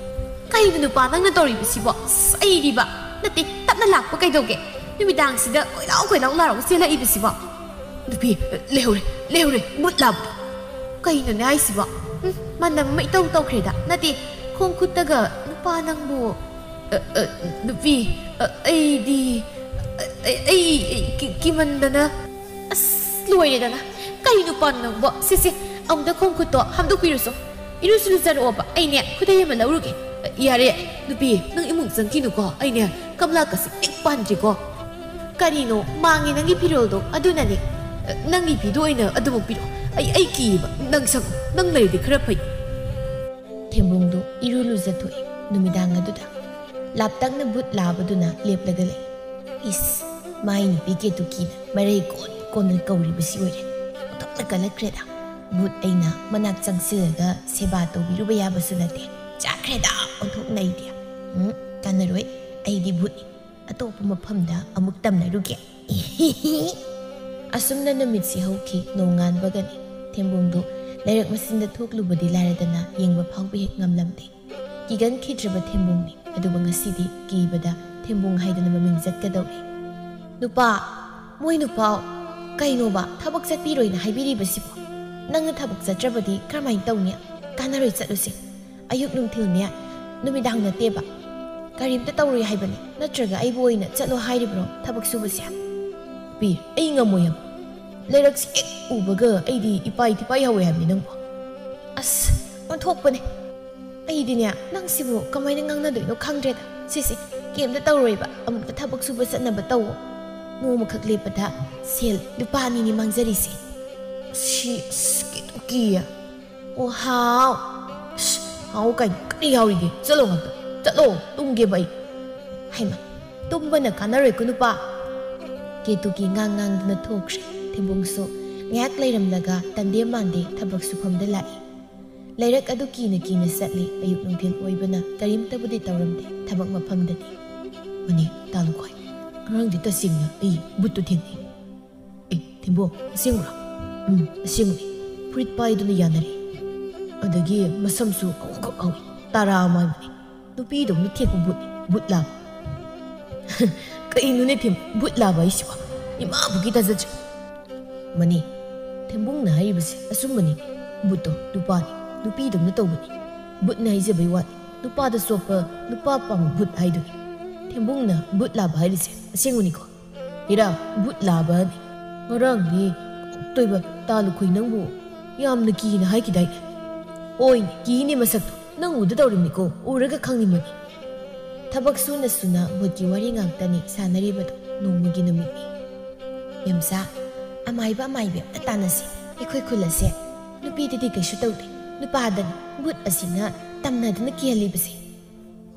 "ꯀꯩꯅꯣ ꯅꯨꯄꯥ ꯅꯪꯅ ꯇꯧꯔꯤꯕꯁꯤꯕꯣ? ꯑꯁ, ꯑꯩꯗꯤꯕ꯫ ꯅꯠꯇꯦ, ꯇꯞꯅ ꯂꯥꯛꯄ ꯀꯩꯗꯧꯒꯦ? ꯅꯨꯃꯤꯗꯥꯡꯁꯤꯗ ꯀꯣꯏꯂꯥꯎ ꯀꯣꯏꯂꯥꯎ ꯂꯥꯎꯔꯒ ꯆꯦꯜꯂꯛꯏꯕꯁꯤꯕꯣ?" "ꯅꯨꯄꯤ, ꯂꯩꯍꯧꯔꯦ, ꯂꯩꯍꯧꯔꯦ, ꯕꯨꯠ ꯂꯥꯕꯗꯣ!" "ꯀꯩꯅꯣꯅꯦ ꯍꯥꯏꯁꯤꯕꯣ? ꯎꯝ, ꯃꯅꯝ ꯑꯃ ꯏꯇꯧ ꯇꯧꯈ꯭ꯔꯦꯗ꯫ ꯅꯠꯇꯦ, ꯈꯣꯡ ꯈꯨꯠꯇꯒ ꯅꯨꯄꯥ ꯅꯪꯕꯨ, ꯑ, ꯑ, ꯅꯨꯄꯤ, ꯑ, ꯑꯩꯗꯤ, ꯑ, ꯑꯩ, ꯑꯩ, ꯑꯩ ꯀꯤ-, ꯀꯤꯃꯟꯗꯅ꯫" "ꯑꯁ, ꯂꯣꯏꯔꯦꯗꯅ꯫ ꯀꯩ ꯅꯨꯄꯥꯅꯣ ꯅꯪꯕꯣ? ꯁꯦ, ꯁꯦ, ꯑꯃꯨꯛꯇ ꯈꯣꯡ ꯈꯨꯠꯇꯣ ꯍꯥꯝꯗꯣꯛꯄꯤꯔꯨꯁꯣ꯫ ꯏꯔꯨꯁꯨ ꯂꯨꯖꯔꯛꯑꯣꯕ꯫ ꯑꯩꯅꯦ, ꯈꯨꯗꯩ ꯑꯃ ꯂꯧꯔꯨꯒꯦ꯫" "ꯌꯥꯔꯦ, ꯅꯨꯄꯤ, ꯅꯪ ꯏꯃꯨꯡ ꯆꯪꯈꯤꯅꯨꯀꯣ꯫ ꯑꯩꯅꯦ, ꯀꯝꯂꯥ ꯀꯁꯤ ꯄꯤꯛ ꯄꯥꯟꯗ꯭ꯔꯤꯀꯣ꯫" "ꯀꯔꯤꯅꯣ? ꯃꯥꯡꯉꯦ ꯅꯪꯒꯤ ꯐꯤꯔꯣꯜꯗꯣ꯫ ꯑꯗꯨꯅꯅꯦ꯫ ꯅꯪꯒꯤ ꯐꯤꯗꯣ ꯑꯣꯏꯅ ꯑꯗꯨꯃꯛ ꯄꯤꯔꯛꯑꯣ꯫ ꯑꯩ, ꯑꯩ ꯀꯤꯌꯦꯕ꯫ ꯅꯪ ꯁꯪꯉꯨ꯫ ꯅꯪ ꯂꯩꯔꯗꯤ ꯈꯔ ꯐꯩ꯫" ꯊꯦꯝꯕꯨꯡꯗꯨ ꯏꯔꯨ ꯂꯨꯖꯊꯣꯛꯏ꯫ ꯅꯨꯃꯤꯗꯥꯡ ꯑꯗꯨꯗ ꯂꯥꯞꯇꯛꯅ ꯕꯨꯠ ꯂꯥꯕꯗꯨꯅ ꯂꯦꯞꯂꯒ ꯂꯩ꯫ ꯏꯁ, ꯃꯥꯏ ꯅꯨꯄꯤ ꯀꯦꯇꯨꯀꯤꯅ ꯃꯔꯩ ꯀꯣꯟ ꯀꯣꯟꯅ ꯀꯧꯔꯤꯕꯁꯤ ꯑꯣꯏꯔꯦ꯫ ꯑꯣꯟꯊꯣꯛꯅ ꯀꯜꯂꯛꯈ꯭ꯔꯦꯗ꯫ ꯕꯨꯠ ꯑꯩꯅ ꯃꯅꯥꯛ ꯆꯪꯁꯤꯜꯂꯒ ꯁꯦꯕꯥ ꯇꯧꯕꯤꯔꯨꯕ ꯌꯥꯕꯁꯨ ꯅꯠꯇꯦ꯫ ꯆꯥꯈ꯭ꯔꯦꯗ ꯑꯣꯟꯊꯣꯛꯅ ꯑꯩꯗꯤ꯫ ꯎꯝ, ꯀꯥꯟꯅꯔꯣꯏ꯫ ꯑꯩꯗꯤ ꯕꯨꯠꯅꯤ꯫ ꯑꯇꯣꯞꯄ ꯃꯐꯝꯗ ꯑꯃꯨꯛ ꯇꯝꯅꯔꯨꯒꯦ꯫ ꯑꯁꯨꯝꯅ ꯅꯨꯃꯤꯠꯁꯤ ꯍꯧꯈꯤ꯫ ꯅꯣꯡꯉꯥꯟꯕꯒꯅꯤ꯫ ꯊꯦꯝꯕꯨꯡꯗꯨ ꯂꯩꯔꯛ ꯃꯆꯤꯟꯗ ꯊꯣꯛꯂꯨꯕꯗꯤ ꯂꯥꯏꯔꯗꯅ ꯌꯦꯡꯕ ꯐꯥꯎꯕ ꯍꯦꯛ ꯉꯝꯂꯝꯗꯦ꯫ ꯀꯤꯒꯟꯈꯤꯗ꯭ꯔꯕ ꯊꯦꯝꯕꯨꯡꯅꯤ꯫ ꯑꯗꯨꯕꯨ ꯉꯁꯤꯗꯤ ꯀꯤꯕꯗ ꯊꯦꯝꯕꯨꯡ ꯍꯥꯏꯗꯅ ꯃꯃꯤꯡ ꯆꯠꯀꯗꯧꯔꯦ꯫ "ꯅꯨꯄꯥ, ꯃꯣꯏ ꯅꯨꯄꯥ, ꯀꯩꯅꯣꯕ ꯊꯕꯛ ꯆꯠꯄꯤꯔꯣꯏꯅ ꯍꯥꯏꯕꯤꯔꯤꯕꯁꯤꯕꯣ? ꯅꯪꯅ ꯊꯕꯛ ꯆꯠꯇ꯭ꯔꯕꯗꯤ ꯀꯔꯝꯍꯥꯏꯅ ꯇꯧꯅꯤ? ꯀꯥꯟꯅꯔꯣꯏ, ꯆꯠꯂꯨꯁꯦ꯫" ꯑꯌꯨꯛ ꯅꯨꯡꯊꯤꯜꯅꯦ, ꯅꯨꯃꯤꯗꯥꯡ ꯅꯠꯇꯦꯕ꯫ ꯀꯔꯤꯝꯇ ꯇꯧꯔꯣꯏ ꯍꯥꯏꯕꯅꯤ꯫ ꯅꯠꯇ꯭ꯔꯒ ꯑꯩꯕꯨ ꯑꯣꯏꯅ ꯆꯠꯂꯣ ꯍꯥꯏꯔꯤꯕ꯭ꯔꯣ ꯊꯕꯛ ꯁꯨꯕꯁꯦ? ꯄꯤ, ꯑꯩ ꯉꯝꯃꯣꯏ ꯍꯥꯏꯕ꯫ ꯂꯩꯔꯛꯁꯤ ꯍꯦꯛ ꯎꯕꯒ ꯑꯩꯗꯤ ꯏꯄꯥꯏ ꯊꯤꯄꯥꯏ ꯍꯧꯋꯦ ꯍꯥꯏꯕꯅꯤ ꯅꯪꯕꯨ꯫ ꯑꯁ, ꯑꯣꯟꯊꯣꯛꯄꯅꯦ꯫ ꯑꯩꯗꯤꯅꯦ, ꯅꯪꯁꯤꯕꯨ ꯀꯃꯥꯏꯅ ꯉꯥꯡꯅꯗꯣꯏꯅꯣ ꯈꯪꯗ꯭ꯔꯦꯗ꯫ ꯁꯤꯁꯦ, ꯀꯩꯝꯇ ꯇꯧꯔꯣꯏꯕ꯫ ꯑꯃꯨꯛꯇ ꯊꯕꯛ ꯁꯨꯕ ꯆꯠꯅꯕ ꯇꯧꯋꯣ꯫ ꯅꯣꯡꯃꯈꯛ ꯂꯦꯞꯄꯗ ꯁꯦꯜ ꯂꯨꯄꯥ ꯑꯅꯤꯅꯤ ꯃꯥꯡꯖꯔꯤꯁꯦ꯫ ꯁꯤ, ꯑꯁ, ꯀꯤꯗꯨ ꯀꯤꯌꯦ꯫ ꯑꯣ, ꯍꯥꯎ꯫ ꯑꯁ, ꯍꯥꯎ ꯀꯥꯏꯅ ꯀꯔꯤ ꯌꯥꯎꯔꯤꯒꯦ? ꯆꯠꯂꯣ ꯉꯥꯛꯇ꯫ ꯆꯠꯂꯣ, ꯇꯨꯝꯒꯦꯕ ꯑꯩ꯫ ꯍꯩꯃꯥ, ꯇꯨꯝꯕꯅ ꯀꯥꯟꯅꯔꯣꯏꯀꯣ, ꯅꯨꯄꯥ꯫ ꯀꯦꯇꯨꯀꯤ ꯉꯥꯡ ꯉꯥꯡꯗꯨꯅ ꯊꯣꯛꯈ꯭ꯔꯦ꯫ ꯊꯦꯝꯕꯨꯡꯁꯨ ꯉꯥꯏꯍꯥꯛ ꯂꯩꯔꯝꯂꯒ ꯇꯟꯗꯦ ꯃꯥꯟꯗꯦ ꯊꯕꯛ ꯁꯨꯐꯝꯗ ꯂꯥꯛꯏ꯫ ꯂꯩꯔꯛ ꯑꯗꯨ ꯀꯤꯅ ꯀꯤꯅ ꯆꯠꯂꯤ꯫ ꯑꯌꯨꯛ ꯅꯨꯡꯊꯤꯜ ꯑꯣꯏꯕꯅ ꯀꯔꯤꯝꯇꯕꯨꯗꯤ ꯇꯧꯔꯝꯗꯦ ꯊꯕꯛ ꯃꯐꯝꯗꯗꯤ꯫ ꯃꯅꯦ, ꯇꯥꯂꯨꯈꯣꯏ, ꯉꯔꯥꯡꯗꯤ ꯇꯁꯦꯡꯅ ꯑꯩ ꯕꯨꯠꯇꯨ ꯊꯦꯡꯅꯩ꯫ ꯑꯦ, ꯊꯦꯝꯕꯣ, ꯑꯁꯦꯡꯕ꯭ꯔꯣ? ꯎꯝ, ꯑꯁꯦꯡꯕꯅꯤ꯫ ꯐꯨꯔꯤꯠ ꯄꯥꯏꯗꯨꯅ ꯌꯥꯅꯔꯤ꯫ ꯑꯗꯒꯤ ꯃꯁꯝꯁꯨ ꯑꯍꯨꯝꯈꯛ ꯍꯧꯏ꯫ ꯇꯔꯥ ꯑꯃ ꯍꯥꯏꯕꯅꯤ꯫ ꯅꯨꯄꯤꯗꯧꯅ ꯊꯦꯛꯄ ꯕꯨꯠꯅꯤ, ꯕꯨꯠ ꯂꯥꯕ꯫ ꯀꯩꯅꯣꯅꯦ ꯊꯦꯝ, ꯕꯨꯠ ꯂꯥꯕ ꯍꯥꯏꯁꯤꯕꯣ? ꯏꯃꯥꯕꯨꯒꯤ ꯊꯥꯖꯗ꯭ꯔꯦ꯫ ꯃꯅꯤ, ꯊꯦꯝꯕꯨꯡꯅ ꯍꯥꯏꯔꯤꯕꯁꯦ ꯑꯆꯨꯝꯕꯅꯤ꯫ ꯕꯨꯠꯇꯣ ꯅꯨꯄꯥꯅꯤ, ꯅꯨꯄꯤꯗꯧꯅ ꯇꯧꯕꯅꯤ꯫ ꯕꯨꯠꯅ ꯍꯥꯏꯖꯕꯩ ꯋꯥꯅꯤ, ꯅꯨꯄꯥꯗ ꯆꯣꯞꯄ, ꯅꯨꯄꯥ ꯄꯥꯝꯕ ꯕꯨꯠ ꯍꯥꯏꯗꯨꯅꯤ꯫ ꯊꯦꯝꯕꯨꯡꯅ ꯕꯨꯠ ꯂꯥꯕ ꯍꯥꯏꯔꯤꯁꯦ ꯑꯁꯦꯡꯕꯅꯤꯀꯣ? ꯏꯔꯥ, ꯕꯨꯠ ꯂꯥꯕꯅꯤ꯫ ꯉꯔꯥꯡꯗꯤ ꯀꯧꯔꯛꯇꯣꯏꯕ ꯇꯥ ꯂꯨꯈꯣꯏ ꯅꯪꯕꯨ ꯌꯥꯝꯅ ꯀꯤꯅ ꯍꯥꯏꯈꯤꯗꯥꯏꯅꯦ? ꯍꯣꯏꯅꯦ, ꯀꯤꯅꯦ ꯃꯁꯛꯇꯣ꯫ ꯅꯪ ꯎꯗ ꯇꯧꯔꯤꯕꯅꯤꯀꯣ, ꯎꯔꯒ ꯈꯪꯅꯤꯡꯕꯅꯤ꯫ ꯊꯕꯛ ꯁꯨꯅ ꯁꯨꯅ ꯕꯨꯠꯀꯤ ꯋꯥꯔꯤ ꯉꯥꯛꯇꯅꯤ ꯁꯥꯟꯅꯔꯤꯕꯗꯣ ꯅꯣꯡꯃꯒꯤ ꯅꯨꯃꯤꯠꯅꯤ꯫ ꯃꯦꯝꯆꯥ, ꯑꯃꯥꯏꯕ ꯑꯃꯥꯏꯕꯤ ꯑꯝꯇ ꯇꯥꯟꯅꯁꯤ꯫ ꯑꯩꯈꯣꯏ ꯈꯨꯜ ꯑꯁꯦ ꯅꯨꯄꯤꯗꯗꯤ ꯀꯩꯁꯨ ꯇꯧꯗꯦ, ꯅꯨꯄꯥꯗꯅꯤ ꯕꯨꯠ ꯑꯁꯤꯅ ꯇꯝꯅꯗꯨꯅ ꯀꯤꯍꯜꯂꯤꯕꯁꯦ꯫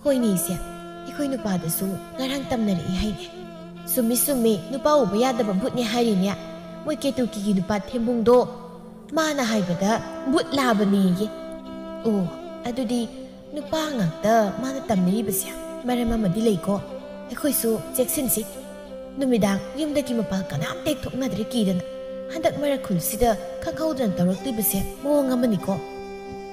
ꯍꯣꯏꯅꯦ ꯏꯆꯦ, ꯑꯩꯈꯣꯏ ꯅꯨꯄꯥꯗꯁꯨ ꯉꯔꯥꯡ ꯇꯝꯅꯔꯛꯏ ꯍꯥꯏꯅꯦ꯫ ꯆꯨꯝꯃꯤ ꯆꯨꯝꯃꯤ, ꯅꯨꯄꯥ ꯎꯕ ꯌꯥꯗꯕ ꯕꯨꯠꯅꯦ ꯍꯥꯏꯔꯤꯅꯦ꯫ ꯃꯣꯏ ꯀꯦꯇꯨꯀꯤꯒꯤ ꯅꯨꯄꯥ ꯊꯦꯝꯕꯨꯡꯗꯣ, ꯃꯥꯅ ꯍꯥꯏꯕꯗ ꯕꯨꯠ ꯂꯥꯕꯅꯦꯌꯦ꯫ ꯑꯣ, ꯑꯗꯨꯗꯤ ꯅꯨꯄꯥ ꯉꯥꯛꯇ ꯃꯥꯅ ꯇꯝꯅꯔꯤꯕꯁꯦ ꯃꯔꯝ ꯑꯃꯗꯤ ꯂꯩꯀꯣ꯫ ꯑꯩꯈꯣꯏꯁꯨ ꯆꯦꯛꯁꯤꯟꯁꯤ꯫ ꯅꯨꯃꯤꯗꯥꯡ ꯌꯨꯝꯗꯒꯤ ꯃꯄꯥꯟ ꯀꯅꯥꯝꯇ ꯍꯦꯛ ꯊꯣꯛꯅꯗ꯭ꯔꯦ ꯀꯤꯗꯅ꯫ ꯍꯟꯗꯛ ꯃꯔꯛ ꯈꯨꯜꯁꯤꯗ ꯈꯪꯍꯧꯗꯅ ꯇꯧꯔꯛꯇꯣꯏꯕꯁꯦ ꯃꯑꯣꯡ ꯑꯃꯅꯤꯀꯣ꯫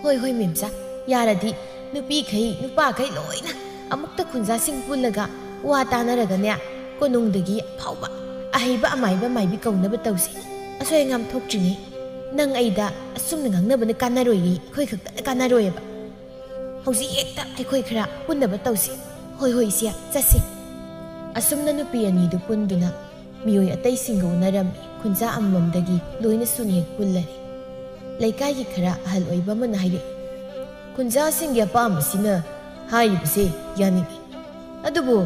ꯍꯣꯏ, ꯍꯣꯏ, ꯃꯦꯝꯆꯥ, ꯌꯥꯔꯗꯤ ꯅꯨꯄꯤꯈꯩ, ꯅꯨꯄꯥꯈꯩ ꯂꯣꯏꯅ ꯑꯃꯨꯛꯇ ꯈꯨꯟꯖꯥꯁꯤꯡ ꯄꯨꯜꯂꯒ ꯋꯥ ꯇꯥꯅꯔꯒꯅꯦ, ꯀꯣꯅꯨꯡꯗꯒꯤ ꯑꯐꯥꯎꯕ, ꯑꯍꯩꯕ ꯑꯃꯥꯏꯕ ꯃꯥꯏꯕꯤ ꯀꯧꯅꯕ ꯇꯧꯁꯤ꯫ ꯑꯁꯣꯏ ꯑꯉꯥꯝ ꯊꯣꯛꯇ꯭ꯔꯤꯉꯩ꯫ ꯅꯪ ꯑꯩꯗ ꯑꯁꯨꯝꯅ ꯉꯥꯡꯅꯕꯅ ꯀꯥꯟꯅꯔꯣꯏꯌꯦ, ꯑꯩꯈꯣꯏ ꯈꯛꯇꯅ ꯀꯥꯟꯅꯔꯣꯏꯌꯦꯕ꯫ ꯍꯧꯖꯤꯛ ꯍꯦꯛꯇ ꯑꯩꯈꯣꯏ ꯈꯔ ꯄꯨꯟꯅꯕ ꯇꯧꯁꯤ꯫ "ꯍꯣꯏ, ꯍꯣꯏ, ꯏꯆꯦ, ꯆꯠꯁꯤ"꯫ ꯑꯁꯨꯝꯅ ꯅꯨꯄꯤ ꯑꯅꯤꯗꯨ ꯄꯨꯟꯗꯨꯅ ꯃꯤꯑꯣꯏ ꯑꯇꯩꯁꯤꯡꯒ ꯎꯅꯔꯝꯃꯤ꯫ ꯈꯨꯟꯖꯥ ꯑꯃꯃꯝꯗꯒꯤ ꯂꯣꯏꯅ ꯁꯨꯅ ꯍꯦꯛ ꯄꯨꯜꯂꯔꯦ꯫ ꯂꯩꯀꯥꯏꯒꯤ ꯈꯔ ꯑꯍꯜ ꯑꯣꯏꯕ ꯑꯃꯅ ꯍꯥꯏꯔꯛꯏ, "ꯈꯨꯟꯖꯥꯁꯤꯡꯒꯤ ꯑꯄꯥꯝꯕꯁꯤꯅ ꯍꯥꯏꯔꯤꯕꯁꯦ ꯌꯥꯅꯤꯡꯏ꯫ ꯑꯗꯨꯕꯨ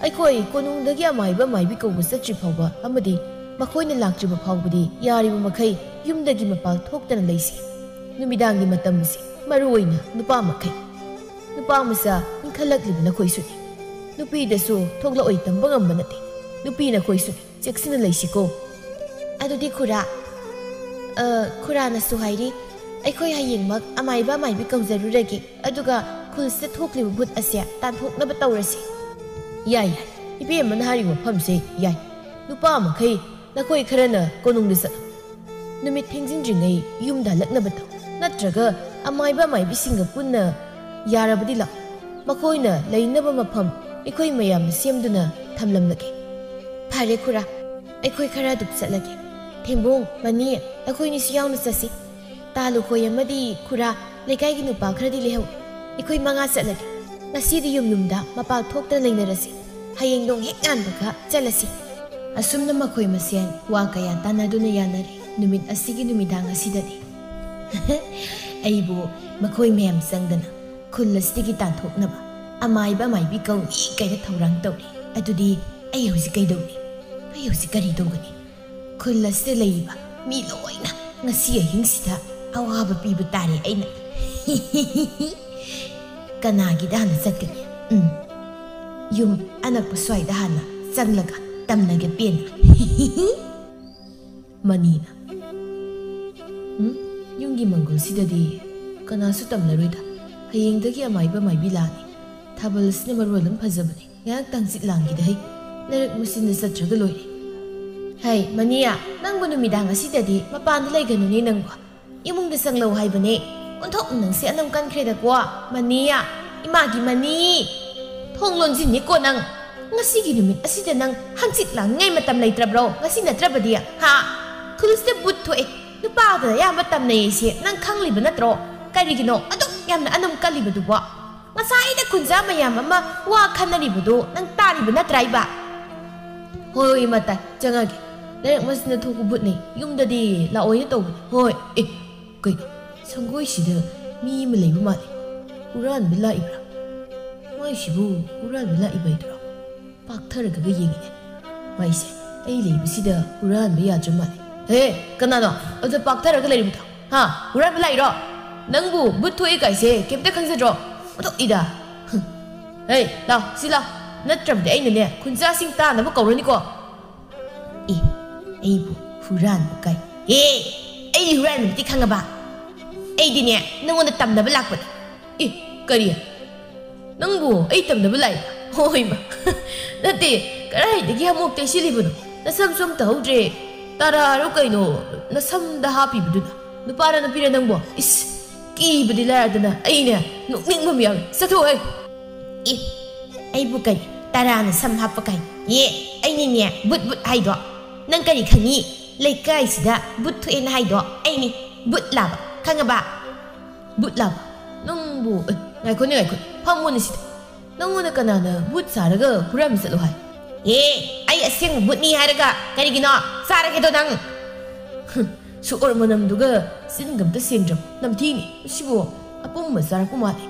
ꯑꯩꯈꯣꯏ ꯀꯣꯅꯨꯡꯗꯒꯤ ꯑꯃꯥꯏꯕ ꯑꯃꯥꯏꯕꯤ ꯀꯧꯕ ꯆꯠꯇ꯭ꯔꯤ ꯐꯥꯎꯕ ꯑꯃꯗꯤ ꯃꯈꯣꯏꯅ ꯂꯥꯛꯇ꯭ꯔꯤꯕ ꯐꯥꯎꯕꯗꯤ ꯌꯥꯔꯤꯕ ꯃꯈꯩ ꯌꯨꯝꯗꯒꯤ ꯃꯄꯥꯜ ꯊꯣꯛꯇꯅ ꯂꯩꯁꯤ꯫ ꯅꯨꯃꯤꯗꯥꯡꯒꯤ ꯃꯇꯝ ꯑꯁꯤ ꯃꯔꯨ ꯑꯣꯏꯅ ꯅꯨꯄꯥ ꯃꯈꯩ꯫ ꯅꯨꯄꯥ ꯃꯆꯥ ꯏꯟꯈꯠꯂꯛꯂꯤꯕ ꯅꯈꯣꯏꯁꯨꯅꯤ꯫ ꯅꯨꯄꯤꯗꯁꯨ ꯊꯣꯛꯂꯛꯑꯣꯏ ꯇꯝꯕ ꯉꯝꯕ ꯅꯠꯇꯦ꯫ ꯅꯨꯄꯤ ꯅꯈꯣꯏꯁꯨꯅꯤ꯫ ꯆꯦꯛꯁꯤꯟꯅ ꯂꯩꯁꯤꯀꯣ"꯫ ꯑꯗꯨꯗꯤ ꯈꯨꯔꯥ, ꯑ, ꯈꯨꯔꯥꯅꯁꯨ ꯍꯥꯏꯔꯤ, "ꯑꯩꯈꯣꯏ ꯍꯌꯦꯡꯃꯛ ꯑꯃꯥꯏꯕ ꯑꯃꯥꯏꯕꯤ ꯀꯧꯖꯔꯨꯔꯒꯦ, ꯑꯗꯨꯒ ꯈꯨꯜꯁꯤꯗ ꯊꯣꯛꯂꯤꯕ ꯚꯨꯠ ꯑꯁꯦ ꯇꯥꯟꯊꯣꯛꯅꯕ ꯇꯧꯔꯁꯤ"꯫ "ꯌꯥꯏ, ꯌꯥꯏ꯫ ꯏꯕꯦꯝꯃꯅ ꯍꯥꯏꯔꯤꯕ ꯃꯐꯝꯁꯦ ꯌꯥꯏ꯫ ꯅꯨꯄꯥ ꯃꯈꯩ, ꯅꯈꯣꯏ ꯈꯔꯅ ꯀꯣꯅꯨꯡꯗ ꯆꯠꯂꯨ꯫ ꯅꯨꯃꯤꯠ ꯊꯦꯡꯖꯤꯟꯗ꯭ꯔꯤꯉꯩ ꯌꯨꯝꯗ ꯍꯜꯂꯛꯅꯕ ꯇꯧ꯫ ꯅꯠꯇ꯭ꯔꯒ ꯑꯃꯥꯏꯕ ꯑꯃꯥꯏꯕꯤꯁꯤꯡꯒ ꯄꯨꯟꯅ ꯌꯥꯔꯕꯗꯤ ꯂꯥꯛꯎ꯫ ꯃꯈꯣꯏꯅ ꯂꯩꯅꯕ ꯃꯐꯝ ꯑꯩꯈꯣꯏ ꯃꯌꯥꯝꯅ ꯁꯦꯝꯗꯨꯅ ꯊꯝꯂꯝꯂꯒꯦ"꯫ "ꯐꯔꯦ ꯈꯨꯔꯥ, ꯑꯩꯈꯣꯏ ꯈꯔ ꯑꯗꯨꯝ ꯆꯠꯂꯒꯦ꯫ ꯊꯦꯝꯕꯣꯡ, ꯃꯅꯤ, ꯅꯈꯣꯏꯅꯤꯁꯨ ꯌꯥꯎꯅ ꯆꯠꯁꯤ꯫ ꯇꯥ ꯂꯨꯈꯣꯏ ꯑꯃꯗꯤ ꯈꯨꯔꯥ, ꯂꯩꯀꯥꯏꯒꯤ ꯅꯨꯄꯥ ꯈꯔꯗꯤ ꯂꯩꯍꯧ꯫ ꯑꯩꯈꯣꯏ ꯃꯉꯥ ꯆꯠꯂꯒꯦ꯫ ꯉꯁꯤꯗꯤ ꯌꯨꯝ ꯌꯨꯝꯗ ꯃꯄꯥꯜ ꯊꯣꯛꯇꯅ ꯂꯩꯅꯔꯁꯤ꯫ ꯍꯌꯦꯡ ꯅꯣꯡ ꯍꯦꯛ ꯉꯥꯟꯕꯒ ꯆꯠꯂꯁꯤ"꯫ ꯑꯁꯨꯝꯅ ꯃꯈꯣꯏ ꯃꯁꯦꯟ ꯋꯥ ꯀꯌꯥ ꯇꯥꯟꯅꯗꯨꯅ ꯌꯥꯅꯔꯦ꯫ ꯅꯨꯃꯤꯠ ꯑꯁꯤꯒꯤ ꯅꯨꯃꯤꯗꯥꯡ ꯑꯁꯤꯗꯗꯤ ꯑꯩꯕꯨ ꯃꯈꯣꯏ ꯃꯌꯥꯝ ꯆꯪꯗꯅ ꯈꯨꯜ ꯑꯁꯤꯗꯒꯤ ꯇꯥꯟꯊꯣꯛꯅꯕ ꯑꯃꯥꯏꯕ ꯑꯃꯥꯏꯕꯤ ꯀꯧꯏ ꯀꯥꯏꯅ ꯊꯧꯔꯥꯡ ꯇꯧꯔꯤ꯫ ꯑꯗꯨꯗꯤ ꯑꯩ ꯍꯧꯖꯤꯛ ꯀꯩꯗꯧꯅꯤ? ꯑꯩ ꯍꯧꯖꯤꯛ ꯀꯔꯤ ꯇꯧꯒꯅꯤ? ꯈꯨꯜ ꯑꯁꯤꯗ ꯂꯩꯔꯤꯕ ꯃꯤ ꯂꯣꯏꯅ ꯉꯁꯤ ꯑꯍꯤꯡꯁꯤꯗ ꯑꯋꯥꯕ ꯄꯤꯕ ꯇꯥꯔꯦ ꯑꯩꯅ꯫ ꯀꯅꯥꯒꯤꯗ ꯍꯥꯟꯅ ꯆꯠꯀꯅꯤ? ꯎꯝ, ꯌꯨꯝ ꯑꯅꯛꯄ ꯁ꯭ꯋꯥꯏꯗ ꯍꯥꯟꯅ ꯆꯪꯂꯒ ꯇꯝꯂꯒꯦ ꯄꯦꯟꯅ꯫ ꯃꯅꯤꯅ, "ꯎꯝ, ꯌꯨꯝꯒꯤ ꯃꯪꯒꯣꯜꯁꯤꯗꯗꯤ ꯀꯅꯥꯁꯨ ꯇꯝꯂꯔꯣꯏꯗ꯫ ꯍꯌꯦꯡꯗꯒꯤ ꯑꯃꯥꯏꯕ ꯃꯥꯏꯕꯤ ꯂꯥꯛꯑꯅꯤ꯫ ꯊꯥꯕꯜ ꯑꯁꯤꯅ ꯃꯔꯣꯜ ꯑꯃ ꯐꯖꯕꯅꯦ꯫ ꯉꯥꯏꯍꯥꯛ ꯇꯪꯁꯤꯠ ꯂꯥꯡꯈꯤꯗ ꯍꯩ, ꯂꯩꯔꯛ ꯃꯆꯤꯟꯗ ꯆꯠꯇ꯭ꯔꯒ ꯂꯣꯏꯔꯦ"꯫ "ꯍꯩ, ꯃꯅꯤꯌꯥ, ꯅꯪꯕꯨ ꯅꯨꯃꯤꯗꯥꯡ ꯑꯁꯤꯗꯗꯤ ꯃꯄꯥꯟꯗ ꯂꯩꯒꯅꯨꯅꯦ ꯅꯪꯕꯨ꯫ ꯏꯃꯨꯡꯗ ꯆꯪꯂꯧ ꯍꯥꯏꯕꯅꯦ꯫ ꯑꯣꯟꯊꯣꯛꯅ ꯅꯪꯁꯦ ꯑꯅꯝ ꯀꯟꯈ꯭ꯔꯦꯗꯀꯣ꯫ ꯃꯅꯤꯌꯥ, ꯏꯃꯥꯒꯤ ꯃꯅꯤ꯫ ꯊꯣꯡ ꯂꯣꯟꯁꯤꯟꯅꯤꯀꯣ ꯅꯪ꯫ ꯉꯁꯤꯒꯤ ꯅꯨꯃꯤꯠ ꯑꯁꯤꯗ ꯅꯪ ꯍꯪꯆꯤꯠ ꯂꯥꯡꯅꯤꯡꯉꯥꯏ ꯃꯇꯝ ꯂꯩꯇ꯭ꯔꯕ꯭ꯔꯣ? ꯉꯁꯤ ꯅꯠꯇ꯭ꯔꯕꯗꯤ, ꯍꯥ? ꯈꯨꯜꯁꯤꯗ ꯕꯨꯠ ꯊꯣꯛꯑꯦ꯫ ꯅꯨꯄꯥꯗ ꯑꯌꯥꯝꯕ ꯇꯝꯅꯩ ꯑꯩꯁꯦ ꯅꯪ ꯈꯪꯂꯤꯕ ꯅꯠꯇ꯭ꯔꯣ? ꯀꯔꯤꯒꯤꯅꯣ ꯑꯗꯨꯛ ꯌꯥꯝꯅ ꯑꯅꯝ ꯀꯜꯂꯤꯕꯗꯨꯕꯣ? ꯉꯁꯥꯏꯗ ꯈꯨꯟꯖꯥ ꯃꯌꯥꯝ ꯑꯃ ꯋꯥ ꯈꯟꯅꯔꯤꯕꯗꯣ ꯅꯪ ꯇꯥꯔꯤꯕ ꯅꯠꯇ꯭ꯔꯥ ꯏꯕ? ꯍꯣꯏ, ꯍꯣꯏ, ꯏꯃꯥ, ꯇꯥꯏ꯫ ꯆꯪꯉꯒꯦ꯫ ꯂꯩꯔꯛ ꯃꯆꯤꯟꯗ ꯊꯣꯛꯄ ꯕꯨꯠꯅꯦ꯫ ꯌꯨꯝꯗꯗꯤ ꯂꯥꯛꯑꯣꯏꯅ ꯇꯧꯕꯅꯦ꯫ ꯍꯣꯏ꯫ ꯑꯦ, ꯀꯩꯅꯣ? ꯁꯪꯒꯣꯏꯁꯤꯗ ꯃꯤ ꯑꯃ ꯂꯩꯕ ꯃꯥꯜꯂꯦ꯫ ꯍꯨꯔꯥꯟꯕ ꯂꯥꯛꯏꯕ꯭ꯔꯥ? ꯃꯥꯏꯁꯤꯕꯨ ꯍꯨꯔꯥꯟꯕ ꯂꯥꯛꯏꯕ ꯍꯥꯏꯗꯨꯔꯣ? ꯄꯥꯛꯊꯔꯒ ꯌꯦꯡꯉꯤꯅꯦ꯫ ꯃꯥꯏꯁꯦ, ꯑꯩ ꯂꯩꯕꯁꯤꯗ ꯍꯨꯔꯥꯟꯕ ꯌꯥꯗ꯭ꯔ ꯃꯥꯜꯂꯦ꯫ ꯍꯦ, ꯀꯅꯥꯅꯣ ꯑꯗꯨ ꯄꯥꯛꯊꯔꯒ ꯂꯩꯔꯤꯕꯗꯣ? ꯍꯥ? ꯍꯨꯔꯥꯟꯕ ꯂꯥꯛꯏꯔꯣ? ꯅꯪꯕꯨ ꯕꯨꯠ ꯊꯣꯛꯏ ꯀꯥꯏꯁꯦ ꯀꯩꯝꯇ ꯈꯪꯖꯗ꯭ꯔꯣ? ꯑꯣꯟꯊꯣꯛꯏꯗ꯫ ꯍꯝ꯫ ꯍꯦ, ꯂꯥꯎ, ꯁꯤ ꯂꯥꯎ꯫ ꯅꯠꯇ꯭ꯔꯕꯗꯤ ꯑꯩꯅꯅꯦ ꯈꯨꯟꯖꯥꯁꯤꯡ ꯇꯥꯅꯕ ꯀꯧꯔꯅꯤꯀꯣ꯫ ꯑꯦ, ꯑꯩꯕꯨ ꯍꯨꯔꯥꯟꯕ ꯀꯥꯏ꯫ ꯑꯦ, ꯑꯩ ꯍꯨꯔꯥꯟꯕ ꯅꯠꯇꯦ ꯈꯪꯉꯕ? ꯑꯩꯗꯤꯅꯦ ꯅꯪꯉꯣꯟꯗ ꯇꯝꯅꯕ ꯂꯥꯛꯄꯅꯦ꯫ ꯑꯦ, ꯀꯔꯤ? ꯅꯪꯕꯨ ꯑꯩ ꯇꯝꯅꯕ ꯂꯥꯛꯏ? ꯍꯣꯏꯃ꯫ ꯅꯠꯇꯦ, ꯀꯗꯥꯏꯗꯒꯤ ꯍꯥꯃꯣꯛ ꯇꯩꯁꯤꯜꯂꯤꯕꯅꯣ? ꯅꯁꯝꯁꯨ ꯑꯝꯇ ꯍꯧꯗ꯭ꯔꯦ꯫ ꯇꯔꯥꯔꯣ ꯀꯩꯅꯣ ꯅꯁꯝꯗ ꯍꯥꯞꯄꯤꯕꯗꯨꯅ? ꯅꯨꯄꯥꯔ ꯅꯨꯄꯤꯔ ꯅꯪꯕꯣ? ꯏꯁ, ꯀꯤꯕꯗꯤ ꯂꯥꯏꯔꯗꯅ ꯑꯩꯅꯦ ꯅꯣꯛꯅꯤꯡꯕ ꯑꯃ ꯌꯥꯎꯔꯦ꯫ ꯆꯠꯊꯣꯛꯑꯣ ꯍꯦ꯫ ꯑꯦ, ꯑꯩꯕꯨ ꯀꯔꯤ ꯇꯔꯥꯅ ꯁꯝ ꯍꯥꯞꯄ ꯀꯥꯏ? ꯑꯦ, ꯑꯩꯅꯤꯅꯦ ꯕꯨꯠ ꯕꯨꯠ ꯍꯥꯏꯗꯣ꯫ ꯅꯪ ꯀꯔꯤ ꯈꯪꯉꯤ? ꯂꯩꯀꯥꯏꯁꯤꯗ ꯕꯨꯠ ꯊꯣꯛꯑꯦꯅ ꯍꯥꯏꯗꯣ ꯑꯩꯅꯤ꯫ ꯕꯨꯠ ꯂꯥꯕ, ꯈꯪꯉꯕ? ꯕꯨꯠ ꯂꯥꯕ? ꯅꯪꯕꯨ, ꯑꯦ, ꯉꯥꯏꯈꯣꯅꯦ, ꯉꯥꯏꯈꯣ꯫ ꯐꯝꯃꯣꯅꯦ ꯁꯤꯗ꯫ ꯅꯪꯉꯣꯟꯗ ꯀꯅꯥꯅ ꯕꯨꯠ ꯁꯥꯔꯒ ꯍꯨꯔꯥꯟꯕ ꯆꯠꯂꯣ ꯍꯥꯏ? ꯑꯦ, ꯑꯩ ꯑꯁꯦꯡꯕ ꯕꯨꯠꯅꯤ ꯍꯥꯏꯔꯒ ꯀꯔꯤꯒꯤꯅꯣ? ꯆꯥꯔꯒꯦꯗꯣ ꯅꯪ꯫ ꯍꯨꯝ, ꯁꯣꯔ ꯃꯅꯝꯗꯨꯒ ꯆꯤꯟꯒ ꯑꯝꯇ ꯁꯦꯡꯗ꯭ꯔꯕ ꯅꯝꯊꯤꯅꯤ꯫ ꯃꯁꯤꯕꯨ ꯑꯄꯨꯝꯕ ꯆꯥꯔꯛꯄ ꯃꯥꯜꯂꯦ꯫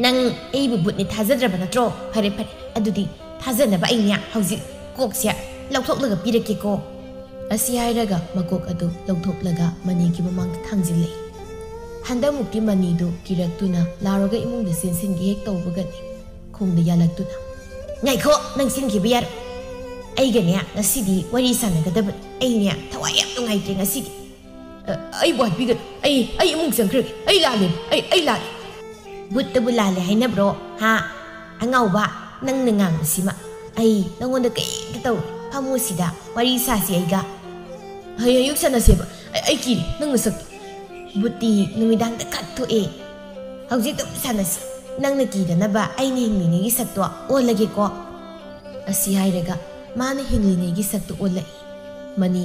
ꯅꯪ ꯑꯩꯕꯨ ꯕꯨꯠꯅꯤ ꯊꯥꯖꯗ꯭ꯔꯕ ꯅꯠꯇ꯭ꯔꯣ? ꯐꯔꯦ, ꯐꯔꯦ꯫ ꯑꯗꯨꯗꯤ ꯊꯥꯖꯅꯕ ꯑꯩꯅꯦ ꯍꯧꯖꯤꯛ ꯀꯣꯛꯁꯦ ꯂꯧꯊꯣꯛꯂꯒ ꯄꯤꯔꯛꯀꯦꯀꯣ꯫ ꯑꯁꯤ ꯍꯥꯏꯔꯒ ꯃꯀꯣꯛ ꯑꯗꯨ ꯂꯧꯊꯣꯛꯂꯒ ꯃꯅꯤꯒꯤ ꯃꯃꯥꯡꯗ ꯊꯥꯡꯖꯤꯜꯂꯛꯏ꯫ ꯍꯟꯗꯛꯃꯨꯛꯇꯤ ꯃꯅꯤꯗꯨ ꯀꯤꯔꯛꯇꯨꯅ ꯂꯥꯎꯔꯒ ꯏꯃꯨꯡꯗ ꯆꯦꯟꯁꯤꯟꯒꯦ ꯍꯦꯛ ꯇꯧꯕꯒꯅꯤ ꯈꯣꯡꯗ ꯌꯥꯜꯂꯛꯇꯨꯅ, "ꯉꯥꯏꯈꯣ, ꯅꯪ ꯆꯦꯟꯈꯤꯕ ꯌꯥꯔꯣꯏ꯫ ꯑꯩꯒꯅꯦ ꯉꯁꯤꯗꯤ ꯋꯥꯔꯤ ꯁꯥꯟꯅꯒꯗꯕꯅꯤ꯫ ꯑꯩꯅꯦ ꯊꯋꯥꯏ ꯌꯥꯝ ꯅꯨꯡꯉꯥꯏꯇ꯭ꯔꯦ ꯉꯁꯤꯗꯤ꯫ ꯑ, ꯑꯩꯕꯨ ꯍꯥꯠꯄꯤꯒꯅꯨ꯫ ꯑꯩ, ꯑꯩ ꯏꯃꯨꯡ ꯆꯪꯈ꯭ꯔꯒꯦ꯫ ꯑꯩ ꯂꯥꯜꯂꯦ꯫ ꯑꯩ, ꯑꯩ ꯂꯥꯜꯂꯦ꯫" ꯕꯨꯠꯇꯕꯨ ꯂꯥꯜꯂꯦ ꯍꯥꯏꯅꯕ꯭ꯔꯣ? ꯍꯥ? ꯑꯉꯥꯎꯕ, ꯅꯪꯅ ꯉꯥꯡꯕꯁꯤꯃ꯫ ꯑꯩ ꯅꯪꯉꯣꯟꯗ ꯀꯩꯝꯇ ꯇꯧꯔꯣꯏ꯫ ꯐꯝꯃꯨ ꯁꯤꯗ, ꯋꯥꯔꯤ ꯁꯥꯁꯤ ꯑꯩꯒ꯫ ꯍꯌꯦꯡ ꯑꯌꯨꯛ ꯁꯥꯟꯅꯁꯦꯕ꯫ ꯑꯩ, ꯑꯩ ꯀꯤꯔꯦ ꯅꯪ ꯅꯁꯛꯇꯣ꯫ ꯕꯨꯠꯇꯤ ꯅꯨꯃꯤꯗꯥꯡꯗ ꯈꯛ ꯊꯣꯛꯑꯦ꯫ ꯍꯧꯖꯤꯛ ꯑꯗꯨꯝ ꯁꯥꯟꯅꯁꯤ꯫ ꯅꯪꯅ ꯀꯤꯗꯅꯕ ꯑꯩꯅ ꯍꯤꯡꯂꯤꯉꯩꯒꯤ ꯁꯛꯇꯣ ꯑꯣꯜꯂꯒꯦꯀꯣ꯫ ꯑꯁꯤ ꯍꯥꯏꯔꯒ ꯃꯥꯅ ꯍꯤꯡꯂꯤꯉꯩꯒꯤ ꯁꯛꯇꯨ ꯑꯣꯜꯂꯛꯏ꯫ ꯃꯅꯤ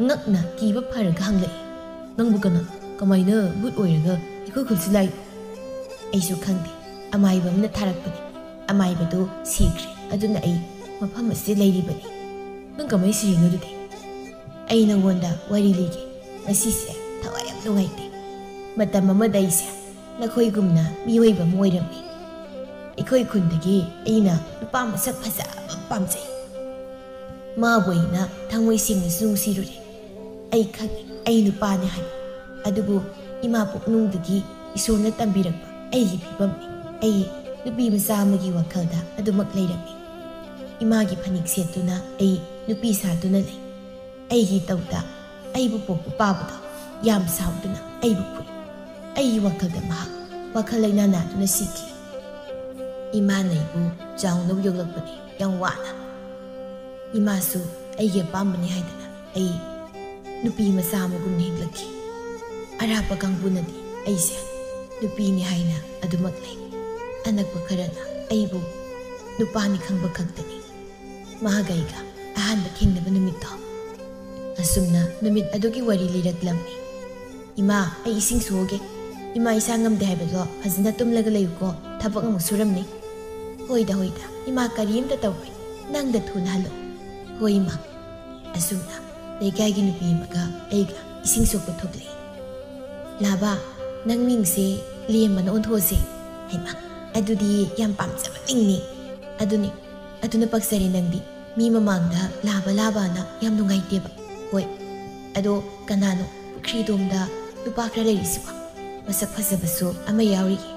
ꯉꯛꯅ ꯀꯤꯕ ꯐꯔꯒ ꯍꯪꯂꯛꯏ, "ꯅꯪꯕꯨ ꯀꯅꯥ? ꯀꯃꯥꯏꯅ ꯕꯨꯠ ꯑꯣꯏꯔꯒ ꯑꯩꯈꯣꯏ ꯈꯨꯜꯁꯤ ꯂꯥꯛꯏ?" ꯑꯩꯁꯨ ꯈꯪꯗꯦ꯫ ꯑꯃꯥꯏꯕ ꯑꯃꯅ ꯊꯥꯔꯛꯄꯅꯤ꯫ ꯑꯃꯥꯏꯕꯗꯨ ꯁꯤꯈ꯭ꯔꯦ꯫ ꯑꯗꯨꯅ ꯑꯩ ꯃꯐꯝ ꯑꯁꯤꯗ ꯂꯩꯔꯤꯕꯅꯤ꯫ ꯅꯪ ꯀꯃꯥꯏꯅ ꯁꯤꯔꯤꯅꯣ ꯑꯗꯨꯗꯤ? ꯑꯩ ꯅꯪꯉꯣꯟꯗ ꯋꯥꯔꯤ ꯂꯤꯒꯦ꯫ ꯉꯁꯤꯁꯦ ꯊꯋꯥꯏ ꯌꯥꯝ ꯅꯨꯡꯉꯥꯏꯇꯦ꯫ ꯃꯇꯝ ꯑꯃꯗ ꯑꯩꯁꯦ ꯅꯈꯣꯏꯒꯨꯝꯅ ꯃꯤꯑꯣꯏꯕ ꯑꯃ ꯑꯣꯏꯔꯝꯃꯤ꯫ ꯑꯩꯈꯣꯏ ꯈꯨꯟꯗꯒꯤ ꯑꯩꯅ ꯅꯨꯄꯥ ꯃꯁꯛ ꯐꯖꯕ ꯑꯃ ꯄꯥꯝꯖꯩ꯫ ꯃꯥꯕꯨ ꯑꯩꯅ ꯊꯃꯣꯏ ꯁꯦꯡꯅꯁꯨ ꯅꯨꯡꯁꯤꯔꯨꯔꯦ꯫ ꯑꯩ ꯈꯪꯉꯤ ꯑꯩ ꯅꯨꯄꯥꯅꯤ ꯍꯥꯏꯕ꯫ ꯑꯗꯨꯕꯨ ꯏꯃꯥ ꯄꯨꯛꯅꯨꯡꯗꯒꯤ ꯏꯁꯣꯔꯅ ꯇꯝꯕꯤꯔꯛꯄ ꯑꯩꯒꯤ ꯐꯤꯕꯝꯅꯤ꯫ ꯑꯩ ꯅꯨꯄꯤ ꯃꯆꯥ ꯑꯃꯒꯤ ꯋꯥꯈꯜꯗ ꯑꯗꯨꯃꯛ ꯂꯩꯔꯝꯃꯤ꯫ ꯏꯃꯥꯒꯤ ꯐꯅꯦꯛ ꯁꯦꯠꯇꯨꯅ ꯑꯩ ꯅꯨꯄꯤ ꯁꯥꯗꯨꯅ ꯂꯩ꯫ ꯑꯩꯒꯤ ꯇꯧꯗ ꯑꯩꯕꯨ ꯄꯣꯛꯄ ꯄꯥꯕꯗꯣ ꯌꯥꯝ ꯁꯥꯎꯗꯨꯅ ꯑꯩꯕꯨ ꯐꯨꯏ꯫ ꯑꯩꯒꯤ ꯋꯥꯈꯜꯗ ꯃꯍꯥꯛ ꯋꯥꯈꯜ ꯂꯩꯅꯥ ꯅꯥꯗꯨꯅ ꯁꯤꯈꯤ꯫ ꯏꯃꯥꯅ ꯑꯩꯕꯨ ꯆꯥꯎꯅꯕ ꯌꯣꯛꯂꯛꯄꯅꯤ ꯌꯥꯝ ꯋꯥꯅ꯫ ꯏꯃꯥꯁꯨ ꯑꯩꯒꯤ ꯑꯄꯥꯝꯕꯅꯤ ꯍꯥꯏꯗꯅ ꯑꯩ ꯅꯨꯄꯤ ꯃꯆꯥ ꯑꯃꯒꯨꯝꯅ ꯍꯤꯡꯂꯛꯈꯤ꯫ ꯑꯔꯥꯞꯄ ꯀꯥꯡꯕꯨꯅꯗꯤ ꯑꯩꯁꯦ ꯅꯨꯄꯤꯅꯤ ꯍꯥꯏꯅ ꯑꯗꯨꯃꯛ ꯂꯩ꯫ ꯑꯅꯛꯄ ꯈꯔꯅ ꯑꯩꯕꯨ ꯅꯨꯄꯥꯅꯤ ꯈꯪꯕ ꯈꯛꯇꯅꯤ꯫ ꯃꯍꯥꯛ ꯑꯩꯒ ꯑꯍꯥꯟꯕ ꯊꯦꯡꯅꯕ ꯅꯨꯃꯤꯠꯇꯣ꯫ ꯑꯁꯨꯝꯅ ꯅꯨꯃꯤꯠ ꯑꯗꯨꯒꯤ ꯋꯥꯔꯤ ꯂꯤꯔꯛꯂꯝꯃꯤ꯫ "ꯏꯃꯥ, ꯑꯩ ꯏꯁꯤꯡ ꯁꯣꯛꯑꯒꯦ꯫ ꯏꯃꯥ ꯏꯁꯥ ꯉꯝꯗꯦ ꯍꯥꯏꯕꯗꯣ ꯐꯖꯅ ꯇꯨꯝꯂꯒ ꯂꯩꯌꯨꯀꯣ, ꯊꯕꯛ ꯑꯃꯨꯛ ꯁꯨꯔꯝꯅꯤ꯫" "ꯍꯣꯏꯗ, ꯍꯣꯏꯗ, ꯏꯃꯥ ꯀꯔꯤꯝꯇ ꯇꯧꯔꯣꯏ, ꯅꯪꯗ ꯊꯨꯅ ꯍꯜꯂꯛꯑꯣ꯫" "ꯍꯣꯏ ꯏꯃꯥ꯫" ꯑꯁꯨꯝꯅ ꯂꯩꯀꯥꯏꯒꯤ ꯅꯨꯄꯤ ꯑꯃꯒ ꯑꯩꯒ ꯏꯁꯤꯡ ꯁꯣꯛꯄ ꯊꯣꯛꯂꯛꯏ꯫ "ꯂꯥꯕ, ꯅꯪ ꯃꯤꯡꯁꯦ ꯂꯦꯝꯕꯅ ꯑꯣꯟꯊꯣꯛꯑꯁꯦ꯫" "ꯍꯩꯃꯥ, ꯑꯗꯨꯗꯤ ꯌꯥꯝ ꯄꯥꯝꯖꯕ ꯃꯤꯡꯅꯤ꯫" "ꯑꯗꯨꯅꯤ, ꯑꯗꯨꯅ ꯄꯛꯆꯔꯦ ꯅꯪꯗꯤ꯫ ꯃꯤ ꯃꯃꯥꯡꯗ ꯂꯥꯕ ꯂꯥꯕꯅ ꯌꯥꯝ ꯅꯨꯡꯉꯥꯏꯇꯦꯕ꯫ ꯍꯣꯏ, ꯑꯗꯣ ꯀꯅꯥꯅꯣ ꯄꯨꯈ꯭ꯔꯤꯗꯣꯝꯗ ꯅꯨꯄꯥ ꯈꯔ ꯂꯩꯔꯤꯁꯤꯕꯣ? ꯃꯁꯛ ꯐꯖꯕꯁꯨ ꯑꯃ ꯌꯥꯎꯔꯤꯌꯦ꯫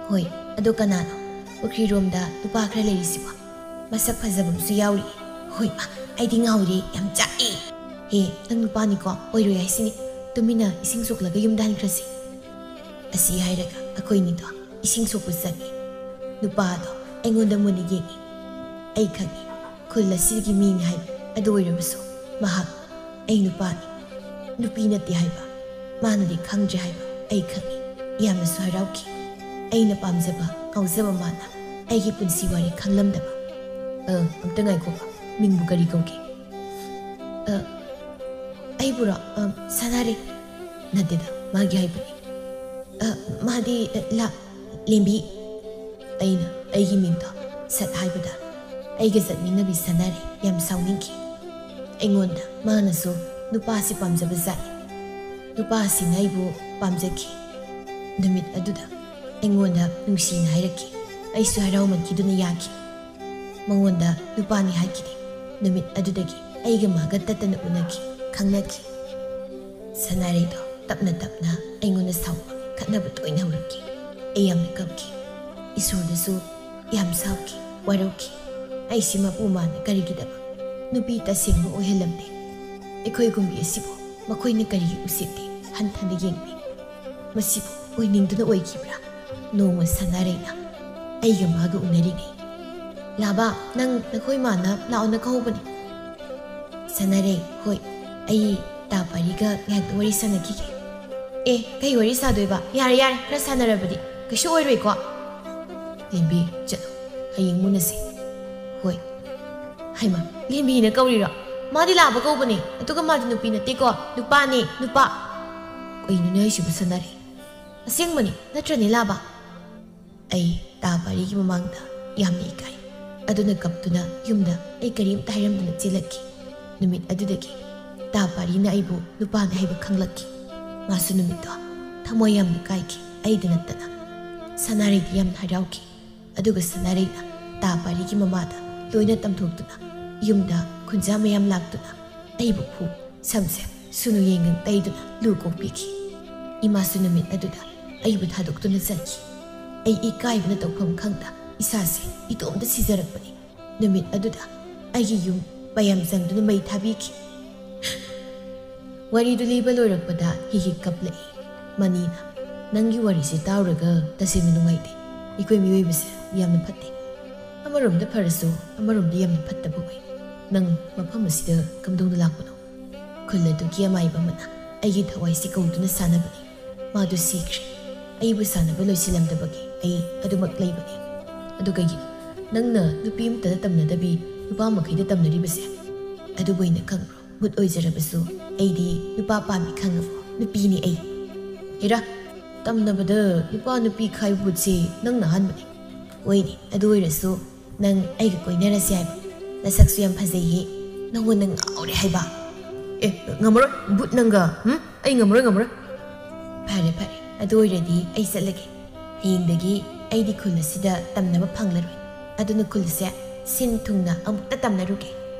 ꯍꯣꯏ, ꯑꯗꯣ ꯀꯅꯥꯅꯣ ꯄꯨꯈ꯭ꯔꯤꯔꯣꯝꯗ ꯅꯨꯄꯥ ꯈꯔ ꯂꯩꯔꯤꯁꯤꯕꯣ? ꯃꯁꯛ ꯐꯖꯕ ꯑꯃꯁꯨ ꯌꯥꯎꯔꯤ꯫ ꯍꯣꯏ ꯃꯥ, ꯑꯩꯗꯤ ꯉꯥꯎꯔꯦ, ꯌꯥꯝ ꯆꯥꯛꯑꯦ꯫ ꯍꯦ, ꯅꯪ ꯅꯨꯄꯥꯅꯤꯀꯣ, ꯑꯣꯏꯔꯣꯏ ꯍꯥꯏꯁꯤꯅꯤ꯫ ꯇꯨꯃꯤꯟꯅ ꯏꯁꯤꯡ ꯁꯣꯛꯂꯒ ꯌꯨꯝꯗ ꯍꯟꯈ꯭ꯔꯁꯤ꯫" ꯑꯁꯤ ꯍꯥꯏꯔꯒ ꯑꯩꯈꯣꯏꯅꯤꯗꯣ ꯏꯁꯤꯡ ꯁꯣꯛꯄ ꯆꯠꯂꯤ꯫ ꯅꯨꯄꯥꯗꯣ ꯑꯩꯉꯣꯟꯗ ꯃꯨꯟꯅ ꯌꯦꯡꯉꯤ꯫ ꯑꯩ ꯈꯪꯉꯤ, ꯈꯨꯜ ꯑꯁꯤꯒꯤ ꯃꯤꯅꯤ ꯍꯥꯏꯕ꯫ ꯑꯗꯨ ꯑꯣꯏꯔꯕꯁꯨ ꯃꯍꯥꯛ ꯑꯩ ꯅꯨꯄꯥꯅꯤ, ꯅꯨꯄꯤ ꯅꯠꯇꯦ ꯍꯥꯏꯕ ꯃꯥꯅꯗꯤ ꯈꯪꯗ꯭ꯔꯦ ꯍꯥꯏꯕ ꯑꯩ ꯈꯪꯉꯤ꯫ ꯌꯥꯝꯅꯁꯨ ꯍꯔꯥꯎꯈꯤ꯫ ꯑꯩꯅ ꯄꯥꯝꯖꯕ, ꯉꯥꯎꯖꯕ ꯃꯥꯅ ꯑꯩꯒꯤ ꯄꯨꯟꯁꯤ ꯋꯥꯔꯤ ꯈꯪꯂꯝꯗꯕ꯫ "ꯑ, ꯑꯝꯇ ꯉꯥꯏꯈꯣ, ꯃꯤꯡꯕꯨ ꯀꯔꯤ ꯀꯧꯒꯦ?" "ꯑ, ꯑꯩꯕꯨꯔꯣ? ꯑ, ꯁꯅꯥꯔꯩ꯫" "ꯅꯠꯇꯦꯗ, ꯃꯥꯒꯤ ꯍꯥꯏꯕꯅꯤ꯫" "ꯑ, ꯃꯥꯗꯤ, ꯑ, ꯂꯥ-, "ꯂꯦꯝꯕꯤ!" ꯑꯩꯅ ꯑꯩꯒꯤ ꯃꯤꯡꯗꯣ ꯁꯠ ꯍꯥꯏꯕꯗ, ꯑꯩꯒ ꯆꯠꯃꯤꯟꯅꯕꯤ ꯁꯅꯥꯔꯩ ꯌꯥꯝ ꯁꯥꯎꯅꯤꯡꯈꯤ꯫ ꯑꯩꯉꯣꯟꯗ ꯃꯥꯅꯁꯨ ꯅꯨꯄꯥꯁꯤ ꯄꯥꯝꯖꯕ ꯖꯥꯠꯅꯤ꯫ ꯅꯨꯄꯥꯁꯤꯅ ꯑꯩꯕꯨ ꯄꯥꯝꯖꯈꯤ꯫ ꯅꯨꯃꯤꯠ ꯑꯗꯨꯗ ꯑꯩꯉꯣꯟꯗ ꯅꯨꯡꯁꯤꯅ ꯍꯥꯏꯔꯛꯈꯤ꯫ ꯑꯩꯁꯨ ꯍꯔꯥꯎꯃꯟꯈꯤꯗꯨꯅ ꯌꯥꯈꯤ꯫ ꯃꯉꯣꯟꯗ ꯅꯨꯄꯥꯅꯤ ꯍꯥꯏꯈꯤꯗꯦ꯫ ꯅꯨꯃꯤꯠ ꯑꯗꯨꯗꯒꯤ ꯑꯩꯒ ꯃꯥꯒ ꯇꯠꯇꯅ ꯎꯅꯈꯤ, ꯈꯪꯅꯈꯤ꯫ ꯁꯅꯥꯔꯩꯗꯣ ꯇꯞꯅ ꯇꯞꯅ ꯑꯩꯉꯣꯟꯗ ꯁꯥꯎꯕ, ꯈꯠꯅꯕ ꯇꯣꯏꯅ ꯍꯧꯔꯛꯈꯤ꯫ ꯑꯩ ꯌꯥꯝꯅ ꯀꯞꯈꯤ꯫ ꯏꯁꯣꯔꯗꯁꯨ ꯌꯥꯝ ꯁꯥꯎꯈꯤ, ꯋꯥꯔꯧꯈꯤ꯫ ꯑꯩꯁꯤ ꯃꯄꯨ ꯃꯥꯅ ꯀꯔꯤꯒꯤꯗꯃꯛ ꯅꯨꯄꯤ ꯇꯁꯦꯡꯕ ꯑꯣꯏꯍꯜꯂꯝꯗꯦ? ꯑꯩꯈꯣꯏꯒꯨꯝꯕꯤ ꯑꯁꯤꯕꯨ ꯃꯈꯣꯏꯅ ꯀꯔꯤꯒꯤ ꯎꯁꯤꯠꯇꯦ, ꯍꯟꯊꯅ ꯌꯦꯡꯕꯤ? ꯃꯁꯤꯕꯨ ꯑꯣꯏꯅꯤꯡꯗꯨꯅ ꯑꯣꯏꯈꯤꯕ꯭ꯔꯥ? ꯅꯣꯡꯃ ꯁꯅꯥꯔꯩꯅ ꯑꯩꯒ ꯃꯥꯒ ꯎꯅꯔꯤꯉꯩ, "ꯂꯥꯕꯥ, ꯅꯪ ꯅꯈꯣꯏ ꯃꯥꯅ ꯂꯥꯛꯑꯣꯅ ꯀꯧꯕꯅꯤ꯫" ꯁꯅꯥꯔꯩ, "ꯍꯣꯏ, ꯑꯩ ꯇꯥ ꯄꯥꯔꯤꯒ ꯉꯥꯏꯍꯥꯛꯇ ꯋꯥꯔꯤ ꯁꯥꯟꯅꯈꯤꯒꯦ꯫" "ꯑꯦ, ꯀꯩ ꯋꯥꯔꯤ ꯁꯥꯗꯣꯏꯕ? ꯌꯥꯔꯦ, ꯌꯥꯔꯦ, ꯈꯔ ꯁꯥꯟꯅꯔꯕꯗꯤ ꯀꯩꯁꯨ ꯑꯣꯏꯔꯣꯏꯀꯣ?" "ꯂꯦꯝꯕꯤ, ꯆꯠꯂꯣ, ꯍꯌꯦꯡ ꯃꯨꯟꯅꯁꯤ꯫" "ꯍꯣꯏ꯫" "ꯍꯩꯃꯥ, ꯂꯦꯝꯕꯤꯅ ꯀꯧꯔꯤꯔꯣ? ꯃꯥꯗꯤ ꯂꯥꯕꯥ ꯀꯧꯕꯅꯦ, ꯑꯗꯨꯒ ꯃꯥꯗꯤ ꯅꯨꯄꯤ ꯅꯠꯇꯦꯀꯣ, ꯅꯨꯄꯥꯅꯦ, ꯅꯨꯄꯥ꯫" "ꯀꯩꯅꯣꯅꯦ ꯍꯥꯏꯁꯤꯕꯨ ꯁꯅꯥꯔꯩ? ꯑꯁꯦꯡꯕꯅꯤ ꯅꯠꯇ꯭ꯔꯅꯦ ꯂꯥꯕꯥ?" ꯑꯩ ꯇꯥ ꯄꯥꯔꯤꯒꯤ ꯃꯃꯥꯡꯗ ꯌꯥꯝꯅ ꯏꯀꯥꯏ꯫ ꯑꯗꯨꯅ ꯀꯞꯇꯨꯅ ꯌꯨꯝꯗ ꯑꯩ ꯀꯔꯤꯝꯇ ꯍꯥꯏꯔꯝꯗꯅ ꯆꯦꯜꯂꯛꯈꯤ꯫ ꯅꯨꯃꯤꯠ ꯑꯗꯨꯗꯒꯤ ꯇꯥ ꯄꯥꯔꯤꯅ ꯑꯩꯕꯨ ꯅꯨꯄꯥꯅꯤ ꯍꯥꯏꯕ ꯈꯪꯂꯛꯈꯤ꯫ ꯃꯥꯁꯨ ꯅꯨꯃꯤꯠꯇꯣ ꯊꯃꯣꯏ ꯌꯥꯝꯅ ꯀꯥꯏꯈꯤ, ꯑꯩꯗ ꯅꯠꯇꯅ꯫ ꯁꯅꯥꯔꯩꯗꯤ ꯌꯥꯝꯅ ꯍꯔꯥꯎꯈꯤ꯫ ꯑꯗꯨꯒ ꯁꯅꯥꯔꯩꯅ ꯇꯥ ꯄꯥꯔꯤꯒꯤ ꯃꯃꯥꯗ ꯂꯣꯏꯅ ꯇꯝꯊꯣꯛꯇꯨꯅ, ꯌꯨꯝꯗ ꯈꯨꯟꯖꯥ ꯃꯌꯥꯝ ꯂꯥꯛꯇꯨꯅ ꯑꯩꯕꯨ ꯐꯨ, ꯁꯝꯁꯦ ꯁꯨꯅꯨ ꯌꯦꯡꯒꯪ ꯇꯩꯗꯨꯅ ꯂꯨ ꯀꯣꯛꯄꯤꯈꯤ꯫ ꯏꯃꯥꯁꯨ ꯅꯨꯃꯤꯠ ꯑꯗꯨꯗ ꯑꯩꯕꯨ ꯊꯥꯗꯣꯛꯇꯨꯅ ꯆꯠꯈꯤ꯫ ꯑꯩ ꯏꯀꯥꯏꯕꯅ ꯇꯧꯐꯝ ꯈꯪꯗ ꯏꯁꯥꯁꯦ ꯏꯇꯣꯝꯇ ꯁꯤꯖꯔꯛꯄꯅꯤ꯫ ꯅꯨꯃꯤꯠ ꯑꯗꯨꯗ ꯑꯩꯒꯤ ꯌꯨꯝ ꯄꯌꯥꯝ ꯆꯪꯗꯨꯅ ꯃꯩ ꯊꯥꯕꯤꯈꯤ꯫ ꯋꯥꯔꯤꯗꯨ ꯂꯤꯕ ꯂꯣꯏꯔꯛꯄꯗ ꯍꯤꯍꯤꯛ ꯀꯞꯂꯛꯏ꯫ ꯃꯅꯤꯅ, "ꯅꯪꯒꯤ ꯋꯥꯔꯤꯁꯦ ꯇꯥꯎꯔꯒ ꯇꯁꯦꯡꯅ ꯅꯨꯡꯉꯥꯏꯇꯦ꯫ ꯑꯩꯈꯣꯏ ꯃꯤꯑꯣꯏꯕꯁꯦ ꯌꯥꯝꯅ ꯐꯠꯇꯦ꯫ ꯑꯃꯔꯣꯝꯗ ꯐꯔꯁꯨ, ꯑꯃꯔꯣꯝꯗ ꯌꯥꯝꯅ ꯐꯠꯇꯕ ꯑꯣꯏ꯫ ꯅꯪ ꯃꯐꯝ ꯑꯁꯤꯗ ꯀꯝꯗꯧꯅ ꯂꯥꯛꯄꯅꯣ?" ꯈꯨꯜ ꯑꯗꯨꯒꯤ ꯑꯃꯥꯏꯕ ꯑꯃꯅ ꯑꯩꯒꯤ ꯊꯋꯥꯏꯁꯤ ꯀꯧꯗꯨꯅ ꯁꯥꯟꯅꯕꯅꯤ꯫ ꯃꯥꯗꯨ ꯁꯤꯈ꯭ꯔꯦ꯫ ꯑꯩꯕꯨ ꯁꯥꯟꯅꯕ ꯂꯣꯏꯁꯤꯜꯂꯝꯗꯕꯒꯤ ꯑꯩ ꯑꯗꯨꯃꯛ ꯂꯩꯕꯅꯤ꯫ ꯑꯗꯨ ꯀꯩꯒꯤꯅꯣ? ꯅꯪꯅ ꯅꯨꯄꯤ ꯑꯃꯠꯇꯅ ꯇꯝꯅꯗꯕꯤ ꯅꯨꯄꯥ ꯃꯈꯩꯗ ꯇꯝꯅꯔꯤꯕꯁꯦ? ꯑꯗꯨꯕꯨ ꯑꯩꯅ ꯈꯪꯕ꯭ꯔꯣ? ꯃꯨꯠ ꯑꯣꯏꯖꯔꯕꯁꯨ ꯑꯩꯗꯤ ꯅꯨꯄꯥ ꯄꯥꯝꯃꯤ, ꯈꯪꯉꯕꯣ? ꯅꯨꯄꯤꯅꯤ ꯑꯩ꯫ ꯍꯦꯔꯥ, ꯇꯝꯅꯕꯗ ꯅꯨꯄꯥ ꯅꯨꯄꯤ ꯈꯥꯏꯕ ꯕꯨꯠꯁꯦ ꯅꯪꯅ ꯑꯍꯥꯟꯕꯅꯦ꯫ ꯍꯣꯏꯅꯦ, ꯑꯗꯨ ꯑꯣꯏꯔꯁꯨ ꯅꯪ ꯑꯩꯒ ꯀꯣꯏꯅꯔꯁꯦ ꯍꯥꯏꯕ? ꯅꯁꯛꯁꯨ ꯌꯥꯝ ꯐꯖꯩꯌꯦ, ꯅꯉꯣꯟꯗ ꯉꯥꯎꯔꯦ ꯍꯥꯏꯕ꯫ ꯑꯦ, ꯉꯝꯃꯔꯣꯏ, ꯕꯨꯠ ꯅꯪꯒ꯫ ꯎꯝ, ꯑꯩ ꯉꯝꯃꯔꯣꯏ, ꯉꯝꯃꯔꯣꯏ꯫ ꯐꯔꯦ ꯐꯔꯦ, ꯑꯗꯨ ꯑꯣꯏꯔꯗꯤ ꯑꯩ ꯆꯠꯂꯒꯦ꯫ ꯍꯌꯦꯡꯗꯒꯤ ꯑꯩꯗꯤ ꯈꯨꯜ ꯑꯁꯤꯗ ꯇꯝꯅꯕ ꯐꯪꯂꯔꯣꯏ, ꯑꯗꯨꯅ ꯈꯨꯜ ꯑꯁꯦ ꯁꯤꯟ ꯊꯨꯡꯅ ꯑꯃꯨꯛꯇ ꯇꯝꯅꯔꯨꯒꯦ꯫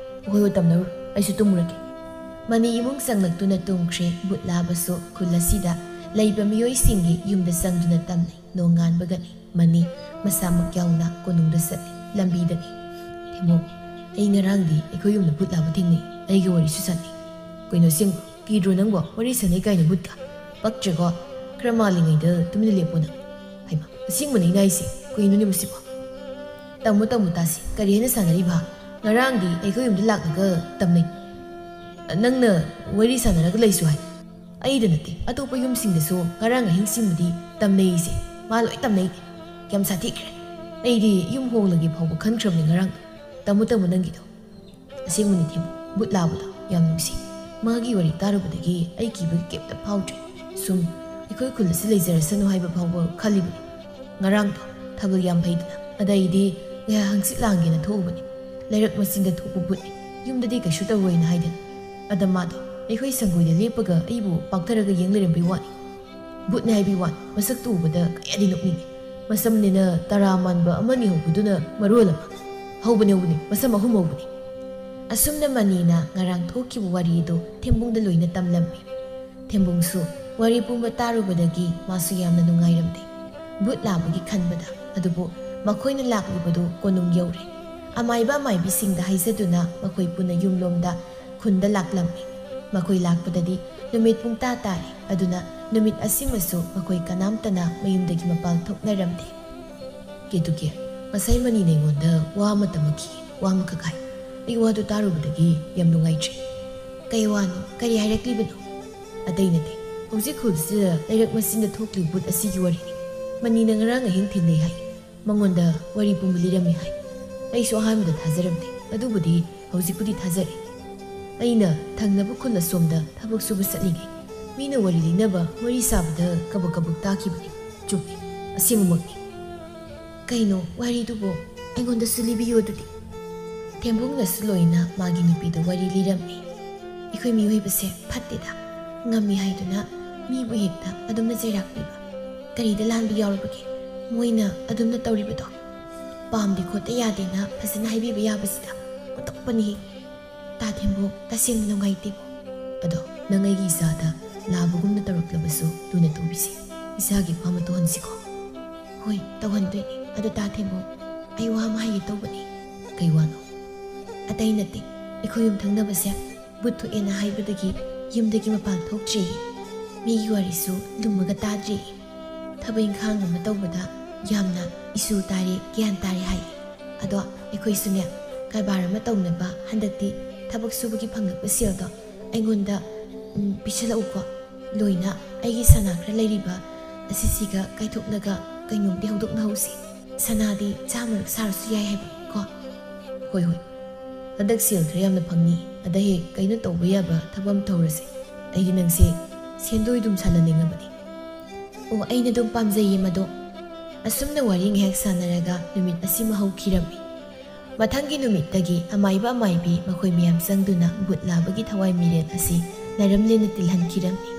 ꯍꯣꯏ ꯍꯣꯏ, ꯇꯝꯅꯔꯨ, ꯑꯩꯁꯨ ꯇꯨꯝꯃꯨꯔꯒꯦ꯫ ꯃꯅꯤ ꯏꯃꯨꯡ ꯆꯪꯂꯛꯇꯨꯅ ꯇꯨꯝꯈ꯭ꯔꯦ꯫ ꯕꯨꯠ ꯂꯥꯕꯁꯨ ꯈꯨꯜ ꯑꯁꯤꯗ ꯂꯩꯕ ꯃꯤꯑꯣꯏꯁꯤꯡꯒꯤ ꯌꯨꯝꯗ ꯆꯪꯗꯨꯅ ꯇꯝꯂꯦ꯫ ꯅꯣꯡꯉꯥꯟꯕꯒꯅꯤ ꯃꯅꯤ ꯃꯁꯥꯃꯛ ꯌꯥꯎꯅ ꯀꯣꯅꯨꯡꯗ ꯆꯠꯂꯤ꯫ ꯂꯝꯕꯤꯗꯅꯤ, "ꯊꯦꯝꯕꯣꯡ, ꯑꯩ ꯉꯔꯥꯡꯗꯤ ꯑꯩꯈꯣꯏ ꯌꯨꯝꯗ ꯕꯨꯠ ꯂꯥꯕ ꯊꯦꯡꯅꯩ, ꯑꯩꯒ ꯋꯥꯔꯤꯁꯨ ꯁꯥꯟꯅꯩ꯫ ꯀꯩꯅꯣ, ꯑꯁꯦꯡꯕ? ꯀꯤꯗ꯭ꯔꯣ ꯅꯪꯕꯣ? ꯋꯥꯔꯤ ꯁꯥꯟꯅꯩ ꯀꯥꯏꯅ ꯕꯨꯠꯀ? ꯄꯛꯇ꯭ꯔꯦꯀꯣ? ꯈꯔ ꯃꯥꯜꯂꯤꯉꯩꯗ ꯇꯨꯃꯤꯟꯅ ꯂꯦꯞꯄꯣ ꯅꯪ꯫ ꯍꯩꯃꯥ, ꯑꯁꯦꯡꯕꯅꯦ ꯑꯩꯅ ꯍꯥꯏꯁꯦ, ꯀꯩꯅꯣꯅꯦ ꯃꯁꯤꯕꯣ?" "ꯇꯝꯃꯣ ꯇꯝꯃꯣ ꯇꯥꯁꯤ, ꯀꯔꯤ ꯍꯥꯏꯅ ꯁꯥꯟꯅꯔꯤꯕ? ꯉꯔꯥꯡꯗꯤ ꯑꯩꯈꯣꯏ ꯌꯨꯝꯗ ꯂꯥꯛꯂꯒ ꯇꯝꯅꯩ꯫ ꯅꯪꯅ ꯋꯥꯔꯤ ꯁꯥꯟꯅꯔꯒ ꯂꯩꯁꯨ ꯍꯥꯏ꯫ ꯑꯩꯗ ꯅꯠꯇꯦ, ꯑꯇꯣꯞꯄ ꯌꯨꯝꯁꯤꯡꯗꯁꯨ ꯉꯔꯥꯡ ꯑꯍꯤꯡꯁꯤꯡꯕꯨꯗꯤ ꯇꯝꯅꯩꯁꯦ, ꯃꯥ ꯂꯣꯏ ꯇꯝꯅꯩ꯫ ꯌꯥꯝ ꯁꯥꯊꯤꯈ꯭ꯔꯦ꯫ ꯑꯩꯗꯤ ꯌꯨꯝ ꯍꯣꯡꯂꯒꯦ ꯐꯥꯎꯕ ꯈꯟꯈ꯭ꯔꯕꯅꯤ ꯉꯔꯥꯡ꯫ ꯇꯝꯃꯣ ꯇꯝꯃꯣ ꯅꯪꯒꯤꯗꯣ꯫ ꯑꯁꯦꯡꯕꯅꯤ ꯊꯦꯝꯕꯣꯡ, ꯕꯨꯠ ꯂꯥꯕꯗꯣ ꯌꯥꯝ ꯅꯨꯡꯁꯤ꯫ ꯃꯥꯒꯤ ꯋꯥꯔꯤ ꯇꯥꯔꯨꯕꯗꯒꯤ ꯑꯩ ꯀꯤꯕꯒꯤ ꯀꯩꯝꯇ ꯐꯥꯎꯗ꯭ꯔꯦ꯫ ꯁꯨꯝ ꯑꯩꯈꯣꯏ ꯈꯨꯜ ꯑꯁꯤ ꯂꯩꯖꯔꯁꯅꯨ ꯍꯥꯏꯕ ꯐꯥꯎꯕ ꯈꯜꯂꯤꯕꯅꯤ꯫ ꯉꯔꯥꯡꯗꯣ ꯊꯥꯕꯜ ꯌꯥꯝ ꯐꯩꯗꯅ, ꯑꯗꯩꯗꯤ ꯉꯥꯏꯍꯥꯛ ꯍꯪꯆꯤꯠ ꯂꯥꯡꯒꯦꯅ ꯊꯣꯛꯎꯕꯅꯤ꯫ ꯂꯩꯔꯛ ꯃꯆꯤꯟꯗ ꯊꯣꯛꯄ ꯕꯨꯠꯅꯤ, ꯌꯨꯝꯗꯗꯤ ꯀꯩꯁꯨ ꯇꯧꯔꯣꯏꯅ ꯍꯥꯏꯗꯅ꯫ ꯑꯗ ꯃꯥꯗꯣ ꯑꯩꯈꯣꯏ ꯁꯪꯒꯣꯏꯗ ꯂꯦꯞꯄꯒ ꯑꯩꯕꯨ ꯄꯥꯛꯊꯔꯒ ꯌꯦꯡ ꯂꯩꯔꯝꯕꯩ ꯋꯥꯅꯤ꯫ ꯕꯨꯠꯅꯦ ꯍꯥꯏꯕꯩ ꯋꯥꯅꯤ, ꯃꯁꯛꯇꯨ ꯎꯕꯗ ꯀꯌꯥꯗꯤ ꯅꯣꯛꯅꯤꯡꯉꯤ꯫ ꯃꯁꯝꯅꯤꯅ ꯇꯔꯥ ꯃꯥꯟꯕ ꯑꯃꯅꯤ ꯍꯧꯕꯗꯨꯅ ꯃꯔꯣꯜ ꯑꯃ꯫ ꯍꯧꯕꯅꯦ, ꯍꯧꯕꯅꯦ, ꯃꯁꯝ ꯑꯍꯨꯝ ꯍꯧꯕꯅꯦ꯫ ꯑꯁꯨꯝꯅ ꯃꯅꯤꯅ ꯉꯔꯥꯡ ꯊꯣꯛꯈꯤꯕ ꯋꯥꯔꯤ ꯑꯗꯨ ꯊꯦꯝꯕꯨꯡꯗ ꯂꯣꯏꯅ ꯇꯝꯂꯝꯃꯤ꯫ ꯊꯦꯝꯕꯨꯡꯁꯨ ꯋꯥꯔꯤ ꯄꯨꯝꯕ ꯇꯥꯔꯨꯕꯗꯒꯤ ꯃꯥꯁꯨ ꯌꯥꯝꯅ ꯅꯨꯡꯉꯥꯏꯔꯝꯗꯦ꯫ ꯕꯨꯠ ꯂꯥꯕꯒꯤ ꯈꯟꯕꯗ꯫ ꯑꯗꯨꯕꯨ ꯃꯈꯣꯏꯅ ꯂꯥꯛꯂꯤꯕꯗꯨ ꯀꯣꯅꯨꯡ ꯌꯧꯔꯦ꯫ ꯑꯃꯥꯏꯕ ꯑꯃꯥꯏꯕꯤꯁꯤꯡꯗ ꯍꯥꯏꯖꯗꯨꯅ ꯃꯈꯣꯏ ꯄꯨꯟꯅ ꯌꯨꯝꯂꯣꯝꯗ ꯈꯨꯟꯗ ꯂꯥꯛꯂꯝꯃꯤ꯫ ꯃꯈꯣꯏ ꯂꯥꯛꯄꯗꯗꯤ ꯅꯨꯃꯤꯠ ꯄꯨꯡ ꯇꯥ ꯇꯥꯔꯦ꯫ ꯑꯗꯨꯅ ꯅꯨꯃꯤꯠ ꯑꯁꯤꯃꯁꯨ ꯃꯈꯣꯏ ꯀꯅꯥꯝꯇꯅ ꯃꯌꯨꯝꯗꯒꯤ ꯃꯄꯥꯟ ꯊꯣꯛꯅꯔꯝꯗꯦ꯫ "ꯀꯦꯇꯨꯀꯤ, ꯉꯁꯥꯏ ꯃꯅꯤꯅ ꯑꯩꯉꯣꯟꯗ ꯋꯥ ꯑꯃ ꯇꯝꯃꯛꯈꯤ, ꯋꯥ ꯑꯃꯈꯛ ꯍꯥꯏ꯫ ꯑꯩ ꯋꯥꯗꯨ ꯇꯥꯔꯨꯕꯗꯒꯤ ꯌꯥꯝ ꯅꯨꯡꯉꯥꯏꯇ꯭ꯔꯦ꯫" "ꯀꯩ ꯋꯥꯅꯣ? ꯀꯔꯤ ꯍꯥꯏꯔꯛꯂꯤꯕꯅꯣ?" "ꯑꯇꯩ ꯅꯠꯇꯦ, ꯍꯧꯖꯤꯛ ꯈꯨꯜꯁꯤꯗ ꯂꯩꯔꯛ ꯃꯆꯤꯟꯗ ꯊꯣꯛꯂꯤꯕ ꯕꯨꯠ ꯑꯁꯤꯒꯤ ꯋꯥꯔꯤꯅꯤ꯫ ꯃꯅꯤꯅ ꯉꯔꯥꯡ ꯑꯍꯤꯡ ꯊꯦꯡꯅꯩ ꯍꯥꯏ꯫ ꯃꯉꯣꯟꯗ ꯋꯥꯔꯤ ꯄꯨꯝꯕ ꯂꯤꯔꯝꯃꯤ ꯍꯥꯏ꯫ ꯑꯩꯁꯨ ꯑꯍꯥꯟꯕꯗ ꯊꯥꯖꯔꯝꯗꯦ, ꯑꯗꯨꯕꯨꯗꯤ ꯍꯧꯖꯤꯛꯄꯨꯗꯤ ꯊꯥꯖꯔꯦ꯫ ꯑꯩꯅ ꯊꯪꯅꯕ ꯈꯨꯜ ꯑꯁꯣꯝꯗ ꯊꯕꯛ ꯁꯨꯕ ꯆꯠꯂꯤꯉꯩ ꯃꯤꯅ ꯋꯥꯔꯤ ꯂꯤꯅꯕ, ꯋꯥꯔꯤ ꯁꯥꯕꯗ ꯀꯕꯛ ꯀꯕꯛ ꯇꯥꯈꯤꯕꯅꯤ꯫ ꯆꯨꯝꯃꯤ, ꯑꯁꯦꯡꯕꯃꯛꯅꯤ꯫ ꯀꯩꯅꯣ ꯋꯥꯔꯤꯗꯨꯕꯨ? ꯑꯩꯉꯣꯟꯗꯁꯨ ꯂꯤꯕꯤꯌꯨ ꯑꯗꯨꯗꯤ꯫ ꯊꯦꯝꯕꯨꯡꯅꯁꯨ ꯂꯣꯏꯅ ꯃꯥꯒꯤ ꯅꯨꯄꯤꯗ ꯋꯥꯔꯤ ꯂꯤꯔꯝꯃꯤ꯫ ꯑꯩꯈꯣꯏ ꯃꯤꯑꯣꯏꯕꯁꯦ ꯐꯠꯇꯦꯗ, ꯉꯝꯃꯤ ꯍꯥꯏꯗꯨꯅ ꯃꯤꯕꯨ ꯍꯦꯛꯇ ꯑꯗꯨꯝꯅ ꯆꯩꯔꯥꯛ ꯄꯤꯕ꯫ ꯀꯔꯤꯗ ꯂꯥꯟꯕ ꯌꯥꯎꯔꯕꯒꯦ? ꯃꯣꯏꯅ ꯑꯗꯨꯝꯅ ꯇꯧꯔꯤꯕꯗꯣ꯫ ꯄꯥꯝꯗꯦ ꯈꯣꯠꯇꯦ ꯌꯥꯗꯦꯅ ꯐꯖꯅ ꯍꯥꯏꯕꯤꯕ ꯌꯥꯕꯁꯤꯗ ꯑꯣꯟꯊꯣꯛꯄꯅꯤ꯫ ꯇꯥ ꯊꯦꯝꯕꯨꯡ, ꯇꯁꯦꯡꯅ ꯅꯨꯡꯉꯥꯏꯇꯦ꯫ ꯑꯗꯣ ꯅꯪ ꯑꯩꯒꯤ ꯏꯆꯥꯗ ꯂꯥꯕꯒꯨꯝꯅ ꯇꯧꯔꯛꯂꯕꯁꯨ ꯂꯨꯅ ꯇꯧꯕꯤꯁꯤ꯫ ꯏꯆꯥꯒꯤ ꯐꯥꯝ ꯑꯃ ꯇꯧꯍꯟꯁꯤꯀꯣ꯫ ꯍꯣꯏ, ꯇꯧꯍꯟꯗꯣꯏꯅꯦ꯫ ꯑꯗꯣ ꯇꯥ ꯊꯦꯝꯕꯨꯡ, ꯑꯩ ꯋꯥ ꯑꯃ ꯍꯥꯏꯒꯦ ꯇꯧꯕꯅꯦ꯫ ꯀꯩ ꯋꯥꯅꯣ? ꯑꯇꯩ ꯅꯠꯇꯦ, ꯑꯩꯈꯣꯏ ꯌꯨꯝ ꯊꯪꯅꯕꯁꯦ ꯕꯨꯠ ꯊꯣꯛꯑꯦꯅ ꯍꯥꯏꯕꯗꯒꯤ ꯌꯨꯝꯗꯒꯤ ꯃꯄꯥꯟ ꯊꯣꯛꯇ꯭ꯔꯤ꯫ ꯃꯤꯒꯤ ꯋꯥꯔꯤꯁꯨ ꯂꯨꯝꯃꯒ ꯇꯥꯗ꯭ꯔꯤ꯫ ꯊꯕꯛ ꯏꯪꯈꯥꯡ ꯑꯃ ꯇꯧꯕꯗ ꯌꯥꯝꯅ ꯏꯁꯨ ꯇꯥꯔꯦ, ꯒ꯭ꯌꯥꯟ ꯇꯥꯔꯦ ꯍꯥꯏ꯫ ꯑꯗꯣ ꯑꯩꯈꯣꯏꯁꯨꯅꯦ, ꯀꯔꯕꯥꯔ ꯑꯃ ꯇꯧꯅꯕ ꯍꯟꯗꯛꯇꯤ ꯊꯕꯛ ꯁꯨꯕꯒꯤ ꯐꯪꯂꯛꯄ ꯁꯦꯜꯗꯣ ꯑꯩꯉꯣꯟꯗ, ꯎꯝ, ꯄꯤꯁꯜꯂꯛꯎꯀꯣ꯫ ꯂꯣꯏꯅ ꯑꯩꯒꯤ ꯁꯅꯥ ꯈꯔ ꯂꯩꯔꯤꯕ ꯑꯁꯤꯁꯤꯒ ꯀꯥꯏꯊꯣꯛꯂꯒ ꯀꯩꯅꯣꯝꯗꯤ ꯍꯧꯗꯣꯛꯅꯍꯧꯁꯤ꯫ ꯁꯅꯥꯗꯤ ꯆꯥꯝꯃꯔꯛ ꯁꯥꯔꯁꯨ ꯌꯥꯏ ꯍꯥꯏꯕ ꯀꯣ꯫ ꯍꯣꯏ, ꯍꯣꯏ꯫ ꯍꯟꯗꯛ ꯁꯦꯜ ꯈꯔ ꯌꯥꯝꯅ ꯐꯪꯅꯤ꯫ ꯑꯗ ꯍꯦꯛ ꯀꯩꯅꯣ ꯇꯧꯕ ꯌꯥꯕ ꯊꯕꯛ ꯑꯃ ꯇꯧꯔꯁꯦ꯫ ꯑꯩꯗꯤ ꯅꯪꯁꯦ ꯁꯦꯟꯗꯣꯏ ꯑꯗꯨꯝ ꯁꯥꯟꯅꯅꯤꯡꯉꯕꯅꯤ꯫ ꯑꯣ, ꯑꯩꯅ ꯑꯗꯨꯝ ꯄꯥꯝꯖꯩꯌꯦ ꯃꯗꯣ꯫ ꯑꯁꯨꯝꯅ ꯋꯥꯔꯤ ꯉꯥꯏꯍꯥꯛ ꯁꯥꯟꯅꯔꯒ ꯅꯨꯃꯤꯠ ꯑꯁꯤꯃ ꯍꯧꯈꯤꯔꯝꯃꯤ꯫ ꯃꯊꯪꯒꯤ ꯅꯨꯃꯤꯠꯇꯒꯤ ꯑꯃꯥꯏꯕ ꯑꯃꯥꯏꯕꯤ ꯃꯈꯣꯏ ꯃꯌꯥꯝ ꯆꯪꯗꯨꯅ ꯕꯨꯠ ꯂꯥꯕꯒꯤ ꯊꯋꯥꯏ ꯃꯤꯔꯦꯜ ꯑꯁꯤ ꯅꯔꯝꯂꯦꯟꯅ ꯇꯤꯜꯍꯟꯈꯤꯔꯝꯃꯤ꯫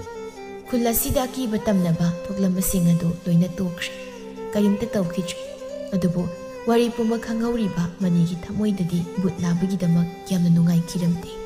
ꯈꯨꯜ ꯑꯁꯤꯗ ꯑꯀꯤꯕ ꯇꯝꯅꯕ ꯊꯣꯛꯂꯝꯕꯁꯤꯡ ꯑꯗꯨ ꯂꯣꯏꯅ ꯇꯣꯛꯈ꯭ꯔꯦ꯫ ꯀꯔꯤꯝꯇ ꯇꯧꯈꯤꯗ꯭ꯔꯦ꯫ ꯑꯗꯨꯕꯨ ꯋꯥꯔꯤ ꯄꯨꯝꯕ ꯈꯪꯍꯧꯔꯤꯕ ꯃꯅꯤꯒꯤ ꯊꯃꯣꯏꯗꯗꯤ ꯕꯨꯠ ꯂꯥꯕꯒꯤꯗꯃꯛ ꯌꯥꯝꯅ ꯅꯨꯡꯉꯥꯏꯈꯤꯔꯝꯗꯦ꯫